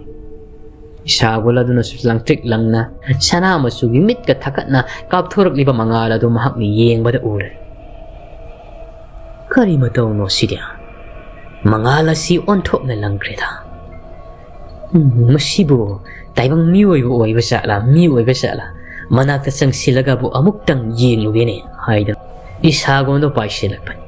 ꯏꯁꯥꯒꯣꯜ ꯑꯗꯨꯅꯁꯨ ꯂꯪꯇ꯭ꯔꯤꯛ ꯂꯪꯅ ꯁꯅꯥ ꯃꯆꯨꯒꯤ ꯃꯤꯠꯀ ꯊꯛꯀꯠꯅ ꯀꯥꯞꯊꯣꯔꯛꯂꯤꯕ ꯃꯉꯥꯜ ꯑꯗꯨ ꯃꯍꯥꯛꯅ ꯌꯦꯡꯕꯗ ꯎꯔꯦ꯫ ꯀꯔꯤ ꯃꯇꯧꯅꯣ ꯁꯤꯗꯤ? ꯃꯉꯥꯜ ꯑꯁꯤ ꯑꯣꯟꯊꯣꯛꯅ ꯂꯪꯈ꯭ꯔꯦꯗ꯫ ꯎꯝ, ꯃꯁꯤꯕꯨ ꯇꯥꯏꯕꯪ ꯃꯤꯑꯣꯏꯕ ꯑꯣꯏꯕ ꯖꯥꯠꯂꯥ, ꯃꯤ ꯑꯣꯏꯕ ꯖꯥꯠꯂꯥ? ꯃꯅꯥꯛꯇ ꯆꯪꯁꯤꯜꯂꯒꯕꯨ ꯑꯃꯨꯛꯇꯪ ꯌꯦꯡꯂꯨꯒꯦꯅꯦ ꯍꯥꯏꯗꯅ ꯏꯁꯥꯒꯣꯟꯗꯣ ꯄꯥꯏꯁꯤꯜꯂꯛꯄꯅꯤ꯫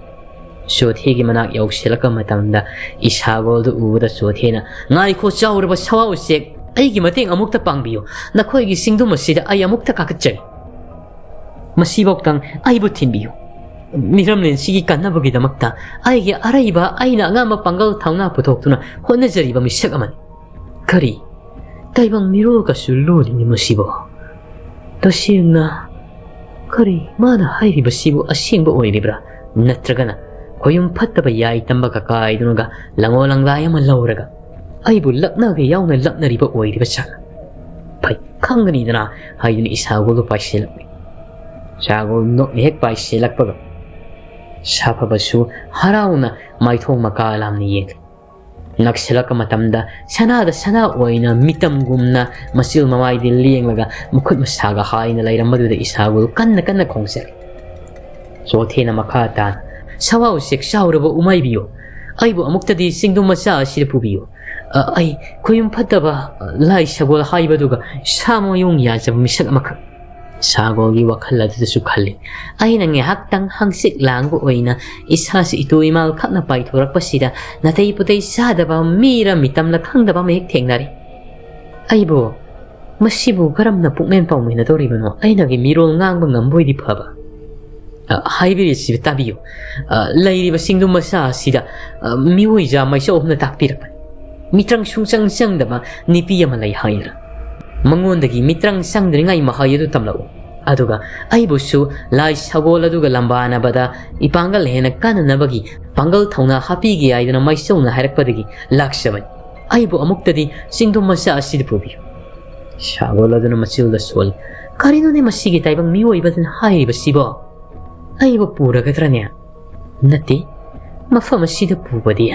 ꯆꯣꯊꯦꯒꯤ ꯃꯅꯥꯛ ꯌꯧꯁꯤꯜꯂꯛꯄ ꯃꯇꯝꯗ ꯏꯁꯥꯒꯣꯜꯗꯨ ꯎꯕꯗ ꯆꯣꯊꯦꯅ, "ꯉꯥꯏꯈꯣ, ꯆꯥꯎꯔꯕ ꯁꯋꯥ ꯎꯆꯦꯛ, ꯑꯩꯒꯤ ꯃꯇꯦꯡ ꯑꯃꯨꯛꯇ ꯄꯥꯡꯕꯤꯌꯨ꯫ ꯅꯈꯣꯏꯒꯤ ꯆꯤꯡꯗꯨꯝ ꯑꯁꯤꯗ ꯑꯩ ꯑꯃꯨꯛꯇ ꯀꯥꯈꯠꯆꯒꯦ꯫ ꯃꯁꯤꯐꯥꯎꯇꯪ ꯑꯩꯕꯨ ꯊꯤꯟꯕꯤꯌꯨ꯫ ꯃꯤꯔꯝꯂꯦꯟꯁꯤꯒꯤ ꯀꯥꯟꯅꯕꯒꯤꯗꯃꯛꯇ ꯑꯩꯒꯤ ꯑꯔꯩꯕ, ꯑꯩꯅ ꯑꯉꯝꯕ ꯄꯥꯡꯒꯜ ꯊꯧꯅꯥ ꯄꯨꯊꯣꯛꯇꯨꯅ ꯍꯣꯠꯅꯖꯔꯤꯕ ꯃꯤꯁꯛ ꯑꯃꯅꯤ꯫" ꯀꯔꯤ? ꯇꯥꯏꯕꯪ ꯃꯤꯔꯣꯜꯒꯁꯨ ꯂꯣꯜꯂꯤꯅꯦ ꯃꯁꯤꯕꯣ꯫ ꯇꯁꯦꯡꯅ ꯀꯔꯤ ꯃꯥꯅ ꯍꯥꯏꯔꯤꯕꯁꯤꯕꯨ ꯑꯁꯦꯡꯕ ꯑꯣꯏꯔꯤꯕ꯭ꯔꯥ? ꯅꯠꯇ꯭ꯔꯒꯅ ꯈꯣꯌꯨꯝ ꯐꯠꯇꯕ ꯌꯥꯏ ꯇꯝꯕ ꯀꯀꯥꯏꯗꯨꯅꯒ ꯂꯪꯉꯣ ꯂꯪꯂꯥꯏ ꯑꯃ ꯂꯧꯔꯒ ꯑꯩꯕꯨ ꯂꯛꯅꯒ ꯌꯥꯎꯅ ꯂꯛꯅꯔꯤꯕ ꯑꯣꯏꯔꯤꯕ ꯖꯥꯠꯂꯥ? "ꯐꯩ, ꯈꯪꯒꯅꯤꯗꯅ" ꯍꯥꯏꯗꯨꯅ ꯏꯁꯥꯒꯣꯜꯗꯨ ꯄꯥꯏꯁꯤꯜꯂꯛꯏ꯫ ꯏꯁꯥꯒꯣꯜ ꯅꯣꯛꯅ ꯍꯦꯛ ꯄꯥꯏꯁꯤꯜꯂꯛꯄꯒ ꯁꯥꯐꯕꯁꯨ ꯍꯔꯥꯎꯅ ꯃꯥꯏꯊꯣꯡ ꯃꯀꯥ ꯂꯥꯝꯅ ꯌꯦꯡꯂꯤ꯫ ꯅꯛꯁꯤꯜꯂꯛꯄ ꯃꯇꯝꯗ ꯁꯅꯥꯗ ꯁꯅꯥ ꯑꯣꯏꯅ ꯃꯤꯇꯝꯒꯨꯝꯅ ꯃꯆꯤꯜ ꯃꯃꯥꯏꯗꯤ ꯂꯦꯡꯂꯒ ꯃꯈꯨꯠ ꯃꯁꯥꯒ ꯍꯥꯏꯅ ꯂꯩꯔꯝꯕꯗꯨꯗ ꯏꯁꯥꯒꯣꯜ ꯀꯟꯅ ꯀꯟꯅ ꯈꯣꯡꯖꯔꯤ꯫ ꯆꯣꯊꯦꯅ ꯃꯈꯥ ꯇꯥꯅ, "ꯁꯋꯥ ꯎꯆꯦꯛ ꯆꯥꯎꯔꯕ ꯎꯃꯥꯏꯕꯤꯌꯣ, ꯑꯩꯕꯨ ꯑꯃꯨꯛꯇꯗꯤ ꯆꯤꯡꯗꯨꯝ ꯃꯆꯥ ꯑꯁꯤꯗ ꯄꯨꯕꯤꯌꯨ꯫ ꯑ, ꯑꯩ ꯈꯨꯌꯨꯝ ꯐꯠꯇꯕ, ꯑ, ꯂꯥꯏ ꯁꯒꯣꯜ ꯍꯥꯏꯕꯗꯨꯒ ꯁꯥ ꯃꯌꯨꯡ ꯌꯥꯖꯕ ꯃꯤꯁꯛ ꯑꯃꯈꯛ"꯫ ꯁꯥꯒꯣꯜꯒꯤ ꯋꯥꯈꯜ ꯑꯗꯨꯗꯁꯨ ꯈꯜꯂꯤ, "ꯑꯩꯅ ꯉꯥꯏꯍꯥꯛꯇꯪ ꯍꯪꯆꯤꯠ ꯂꯥꯡꯕ ꯑꯣꯏꯅ ꯏꯁꯥꯁꯤ ꯏꯇꯨ ꯏꯃꯥꯜ ꯈꯛꯅ ꯄꯥꯏꯊꯣꯔꯛꯄꯁꯤꯗ ꯅꯥꯇꯩ ꯄꯨꯇꯩ ꯆꯥꯗꯕ ꯃꯤꯔ ꯃꯤꯇꯝꯂ ꯈꯪꯗꯕ ꯑꯃ ꯍꯦꯛ ꯊꯦꯡꯅꯔꯦ꯫ ꯑꯩꯕꯨ ꯃꯁꯤꯕꯨ ꯀꯔꯝꯅ ꯄꯨꯛꯃꯦꯟ ꯄꯥꯎꯃꯤꯟꯅꯗꯧꯔꯤꯕꯅꯣ? ꯑꯩꯅꯒꯤ ꯃꯤꯔꯣꯜ ꯉꯥꯡꯕ ꯉꯝꯕ ꯑꯣꯏꯗꯤ ꯐꯕ꯫ ꯑ, ꯍꯥꯏꯕꯤꯔꯤꯁꯤ ꯇꯥꯕꯤꯌꯨ꯫ ꯑ, ꯂꯩꯔꯤꯕ ꯆꯤꯡꯗꯨꯝ ꯃꯆꯥ ꯑꯁꯤꯗ, ꯑ, ꯃꯤꯑꯣꯏꯖꯥ ꯃꯥꯏꯆꯧ ꯑꯍꯨꯝꯅ ꯇꯥꯛꯄꯤꯔꯛꯄꯅꯤ꯫ ꯃꯤꯇ꯭ꯔꯪ ꯁꯨꯡꯆꯪ ꯆꯪꯗꯕ ꯅꯨꯄꯤ ꯑꯃ ꯂꯩ ꯍꯥꯏꯗꯅ꯫ ꯃꯉꯣꯟꯗꯒꯤ ꯃꯤꯇ꯭ꯔꯪ ꯆꯪꯗ꯭ꯔꯤꯉꯩ ꯃꯍꯩ ꯑꯗꯨ ꯇꯝꯂꯛꯎ꯫ ꯑꯗꯨꯒ ꯑꯩꯕꯨꯁꯨ ꯂꯥꯏ ꯁꯒꯣꯜ ꯑꯗꯨꯒ ꯂꯝꯕꯥꯅꯕꯗ ꯏꯄꯥꯡꯒꯜ ꯍꯦꯟꯅ ꯀꯥꯟꯅꯅꯕꯒꯤ ꯄꯥꯡꯒꯜ ꯊꯧꯅꯥ ꯍꯥꯞꯄꯤꯒꯦ ꯍꯥꯏꯗꯨꯅ ꯃꯥꯏꯆꯧꯅ ꯍꯥꯏꯔꯛꯄꯗꯒꯤ ꯂꯥꯛꯆꯕꯅꯤ꯫ ꯑꯩꯕꯨ ꯑꯃꯨꯛꯇꯗꯤ ꯆꯤꯡꯗꯨꯝ ꯃꯆꯥ ꯑꯁꯤꯗ ꯄꯨꯕꯤꯌꯨ"꯫ ꯁꯒꯣꯜ ꯑꯗꯨꯅ ꯃꯆꯤꯜꯗ ꯁꯣꯜꯂꯤ, "ꯀꯔꯤꯅꯣꯅꯦ ꯃꯁꯤꯒꯤ ꯇꯥꯏꯕꯪ ꯃꯤꯑꯣꯏꯕꯗꯨꯅ ꯍꯥꯏꯔꯤꯕꯁꯤꯕꯣ? ꯑꯩꯕꯨ ꯄꯨꯔꯒꯗ꯭ꯔꯅꯦ? ꯅꯠꯇꯦ, ꯃꯐꯝ ꯑꯁꯤꯗ ꯄꯨꯕꯗꯤ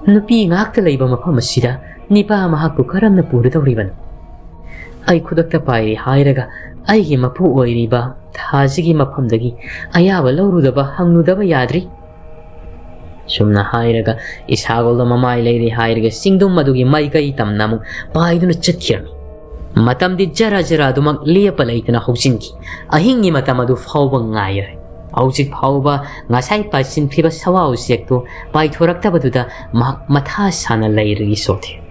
ꯅꯨꯄꯤ ꯉꯥꯛꯇ ꯂꯩꯕ ꯃꯐꯝ ꯑꯁꯤꯗ ꯅꯤꯄꯥ ꯃꯍꯥꯛꯄꯨ ꯀꯔꯝꯅ ꯄꯨꯔꯗꯧꯔꯤꯕꯅꯣ? ꯑꯩ ꯈꯨꯗꯛꯇ ꯄꯥꯏꯔꯦ ꯍꯥꯏꯔꯒ ꯑꯩꯒꯤ ꯃꯄꯨ ꯑꯣꯏꯔꯤꯕ ꯊꯥꯖꯒꯤ ꯃꯐꯝꯗꯒꯤ ꯑꯌꯥꯕ ꯂꯧꯔꯨꯗꯕ ꯍꯪꯂꯨꯗꯕ ꯌꯥꯗ꯭ꯔꯤ"꯫ ꯁꯨꯝꯅ ꯍꯥꯏꯔꯒ ꯏꯁꯥꯒꯣꯜꯗ ꯃꯃꯥꯏ ꯂꯩꯔꯦ ꯍꯥꯏꯔꯒ ꯆꯤꯡꯗꯨꯝ ꯑꯗꯨꯒꯤ ꯃꯥꯏꯀꯩ ꯇꯝꯅ ꯑꯃꯨꯛ ꯄꯥꯏꯗꯨꯅ ꯆꯠꯈꯤꯔꯝꯃꯤ꯫ ꯃꯇꯝꯗꯤ ꯖꯔ ꯖꯔ ꯑꯗꯨꯃꯛ ꯂꯦꯞꯄ ꯂꯩꯇꯅ ꯍꯧꯖꯤꯟꯈꯤ꯫ ꯑꯍꯤꯡꯒꯤ ꯃꯇꯝ ꯑꯗꯨ ꯐꯥꯎꯕ ꯉꯥꯏꯔꯦ꯫ ꯍꯧꯖꯤꯛ ꯐꯥꯎꯕ ꯉꯁꯥꯏ ꯄꯥꯏꯁꯤꯟꯈ꯭ꯔꯤꯕ ꯁꯋꯥ ꯎꯆꯦꯛꯇꯨ ꯄꯥꯏꯊꯣꯔꯛꯇꯕꯗꯨꯗ ꯃꯍꯥꯛ ꯃꯊꯥ ꯁꯥꯅ ꯂꯩꯔꯤ ꯁꯣꯊꯦ꯫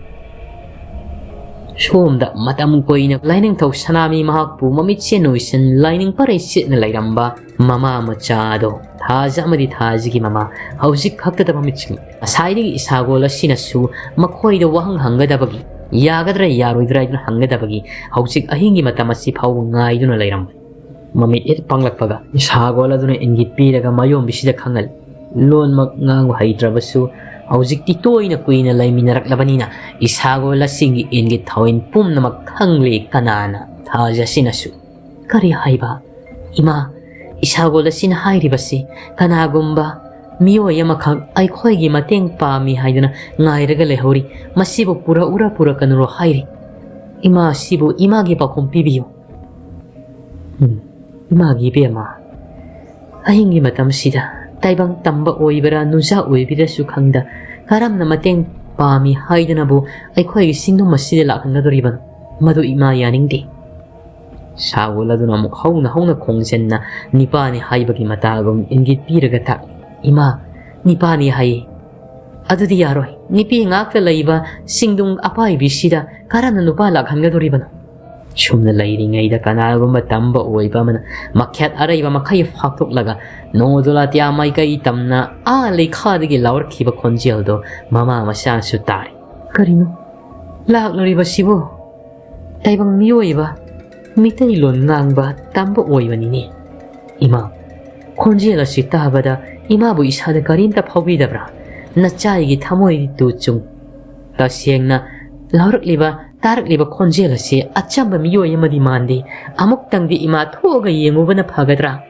ꯁꯣꯝꯗ ꯃꯇꯝ ꯀꯨꯏꯅ ꯂꯥꯏꯅꯤꯡꯊꯧ ꯁꯅꯥꯃꯤ ꯃꯍꯥꯛꯄꯨ ꯃꯃꯤꯠꯁꯦ ꯅꯣꯏꯁꯤꯟ ꯂꯥꯏꯅꯤꯡ ꯄꯔꯩ ꯁꯦꯠꯅ ꯂꯩꯔꯝꯕ ꯃꯃꯥ ꯃꯆꯥ ꯑꯗꯣ, ꯊꯥꯖ ꯑꯃꯗꯤ ꯊꯥꯖꯒꯤ ꯃꯃꯥ, ꯍꯧꯖꯤꯛ ꯈꯛꯇꯗ ꯃꯃꯤꯠ ꯁꯤꯡꯂꯦ꯫ ꯉꯁꯥꯏꯗꯒꯤ ꯏꯁꯥꯒꯣꯜ ꯑꯁꯤꯅꯁꯨ ꯃꯈꯣꯏꯗ ꯋꯥꯍꯪ ꯍꯪꯒꯗꯕꯒꯤ, ꯌꯥꯒꯗ꯭ꯔꯥ ꯌꯥꯔꯣꯏꯗ꯭ꯔꯥ ꯍꯥꯏꯗꯨꯅ ꯍꯪꯒꯗꯕꯒꯤ ꯍꯧꯖꯤꯛ ꯑꯍꯤꯡꯒꯤ ꯃꯇꯝ ꯑꯁꯤ ꯐꯥꯎꯕ ꯉꯥꯏꯗꯨꯅ ꯂꯩꯔꯝꯕꯅꯤ꯫ ꯃꯃꯤꯠ ꯍꯦꯛ ꯄꯥꯡꯂꯛꯄꯒ ꯏꯁꯥꯒꯣꯜ ꯑꯗꯨꯅ ꯏꯪꯒꯤꯠ ꯄꯤꯔꯒ ꯃꯌꯣꯝꯕꯤꯁꯤꯗ ꯈꯪꯍꯜꯂꯤ꯫ ꯂꯣꯟꯃꯛ ꯉꯥꯡꯕ ꯍꯩꯇ꯭ꯔꯕꯁꯨ ꯍꯧꯖꯤꯛꯇꯤ ꯇꯣꯏꯅ ꯀꯨꯏꯅ ꯂꯩꯃꯤꯟꯅꯔꯛꯂꯕꯅꯤꯅ ꯏꯁꯥꯒꯣꯜ ꯑꯁꯤꯒꯤ ꯏꯟꯒꯤ ꯊꯧꯑꯣꯏꯟ ꯄꯨꯝꯅꯃꯛ ꯈꯪꯂꯦ ꯀꯅꯥꯅ ꯊꯥꯖꯁꯤꯅꯁꯨ꯫ ꯀꯔꯤ ꯍꯥꯏꯕ? ꯏꯃꯥ, ꯏꯁꯥꯒꯣꯜ ꯑꯁꯤꯅ ꯍꯥꯏꯔꯤꯕꯁꯤ ꯀꯅꯥꯒꯨꯝꯕ ꯃꯤꯑꯣꯏ ꯑꯃꯈꯛ ꯑꯩꯈꯣꯏꯒꯤ ꯃꯇꯦꯡ ꯄꯥꯝꯃꯤ ꯍꯥꯏꯗꯨꯅ ꯉꯥꯏꯔꯒ ꯂꯩꯍꯧꯔꯤ꯫ ꯃꯁꯤꯕꯨ ꯄꯨꯔꯛꯎꯔ ꯄꯨꯔꯛꯀꯅꯨꯔꯣ ꯍꯥꯏꯔꯤ꯫ ꯏꯃꯥꯁꯤꯕꯨ ꯏꯃꯥꯒꯤ ꯄꯥꯎꯈꯨꯝ ꯄꯤꯕꯤꯌꯨ꯫ ꯎꯝ, ꯏꯃꯥꯒꯤ ꯏꯕꯦꯝꯃ, ꯑꯍꯤꯡꯒꯤ ꯃꯇꯝꯁꯤꯗ ꯇꯥꯏꯕꯪ ꯇꯝꯕ ꯑꯣꯏꯕ꯭ꯔꯥ ꯅꯨꯡꯖꯥ ꯑꯣꯏꯕꯤꯔꯁꯨ ꯈꯪꯗ ꯀꯔꯝꯅ ꯃꯇꯦꯡ ꯄꯥꯝꯃꯤ ꯍꯥꯏꯗꯨꯅꯕꯨ ꯑꯩꯈꯣꯏꯒꯤ ꯆꯤꯡꯗꯨꯝ ꯑꯁꯤꯗ ꯂꯥꯛꯍꯟꯒꯗꯧꯔꯤꯕꯅꯣ? ꯃꯗꯨ ꯏꯃꯥ ꯌꯥꯅꯤꯡꯗꯦ꯫ ꯁꯥꯒꯣꯜ ꯑꯗꯨꯅ ꯑꯃꯨꯛ ꯍꯧꯅ ꯍꯧꯅ ꯈꯣꯡꯖꯟꯅ ꯅꯤꯄꯥꯅꯤ ꯍꯥꯏꯕꯒꯤ ꯃꯇꯥꯒꯨꯝ ꯏꯪꯒꯤꯠ ꯄꯤꯔꯒ ꯇꯥꯛꯏ꯫ ꯏꯃꯥ, ꯅꯤꯄꯥꯅꯤ ꯍꯥꯏꯌꯦ꯫ ꯑꯗꯨꯗꯤ ꯌꯥꯔꯣꯏ꯫ ꯅꯨꯄꯤ ꯉꯥꯛꯇ ꯂꯩꯕ ꯆꯤꯡꯗꯨꯝ ꯑꯄꯥꯏꯕꯤꯁꯤꯗ ꯀꯔꯝꯅ ꯅꯨꯄꯥ ꯂꯥꯛꯍꯟꯒꯗꯧꯔꯤꯕꯅꯣ? ꯁꯨꯝꯅ ꯂꯩꯔꯤꯉꯩꯗ ꯀꯅꯥꯒꯨꯝꯕ ꯇꯝꯕ ꯑꯣꯏꯕ ꯑꯃꯅ ꯃꯈꯦꯠ ꯑꯔꯩꯕ ꯃꯈꯩ ꯐꯥꯛꯇꯣꯛꯂꯒ ꯅꯣꯡꯖꯨ ꯂꯥꯇꯤꯌꯥ ꯃꯥꯏꯀꯩ ꯇꯝꯅ ꯑꯥ ꯂꯩꯈꯥꯗꯒꯤ ꯂꯥꯎꯔꯛꯈꯤꯕ ꯈꯣꯟꯖꯦꯜꯗꯣ ꯃꯃꯥ ꯃꯆꯥꯁꯨ ꯇꯥꯔꯦ꯫ ꯀꯔꯤꯅꯣ ꯂꯥꯛꯂꯤꯕꯁꯤꯕꯨ? ꯇꯥꯏꯕꯪ ꯃꯤꯑꯣꯏꯕ ꯃꯤꯇꯩꯂꯣꯟ ꯉꯥꯡꯕ ꯇꯝꯕ ꯑꯣꯏꯕꯅꯤꯅꯦ꯫ ꯏꯃꯥ, ꯈꯣꯟꯖꯦꯜ ꯑꯁꯤ ꯇꯥꯕꯗ ꯏꯃꯥꯕꯨ ꯏꯁꯥꯗ ꯀꯔꯤꯝꯇ ꯐꯥꯎꯕꯤꯗꯕ꯭ꯔꯥ? ꯅꯆꯥꯒꯤ ꯊꯃꯣꯏꯗꯨ ꯆꯨꯝ꯫ ꯇꯁꯦꯡꯅ ꯂꯥꯎꯔꯛꯂꯤꯕ, ꯇꯥꯔꯛꯂꯤꯕ ꯈꯣꯟꯖꯦꯜ ꯑꯁꯤ ꯑꯆꯝꯕ ꯃꯤꯑꯣꯏ ꯑꯃꯗꯤ ꯃꯥꯟꯗꯦ꯫ ꯑꯃꯨꯛꯇꯪꯗꯤ ꯏꯃꯥ ꯊꯣꯛꯑꯒ ꯌꯦꯡꯉꯨꯕꯅ ꯐꯒꯗ꯭ꯔꯥ?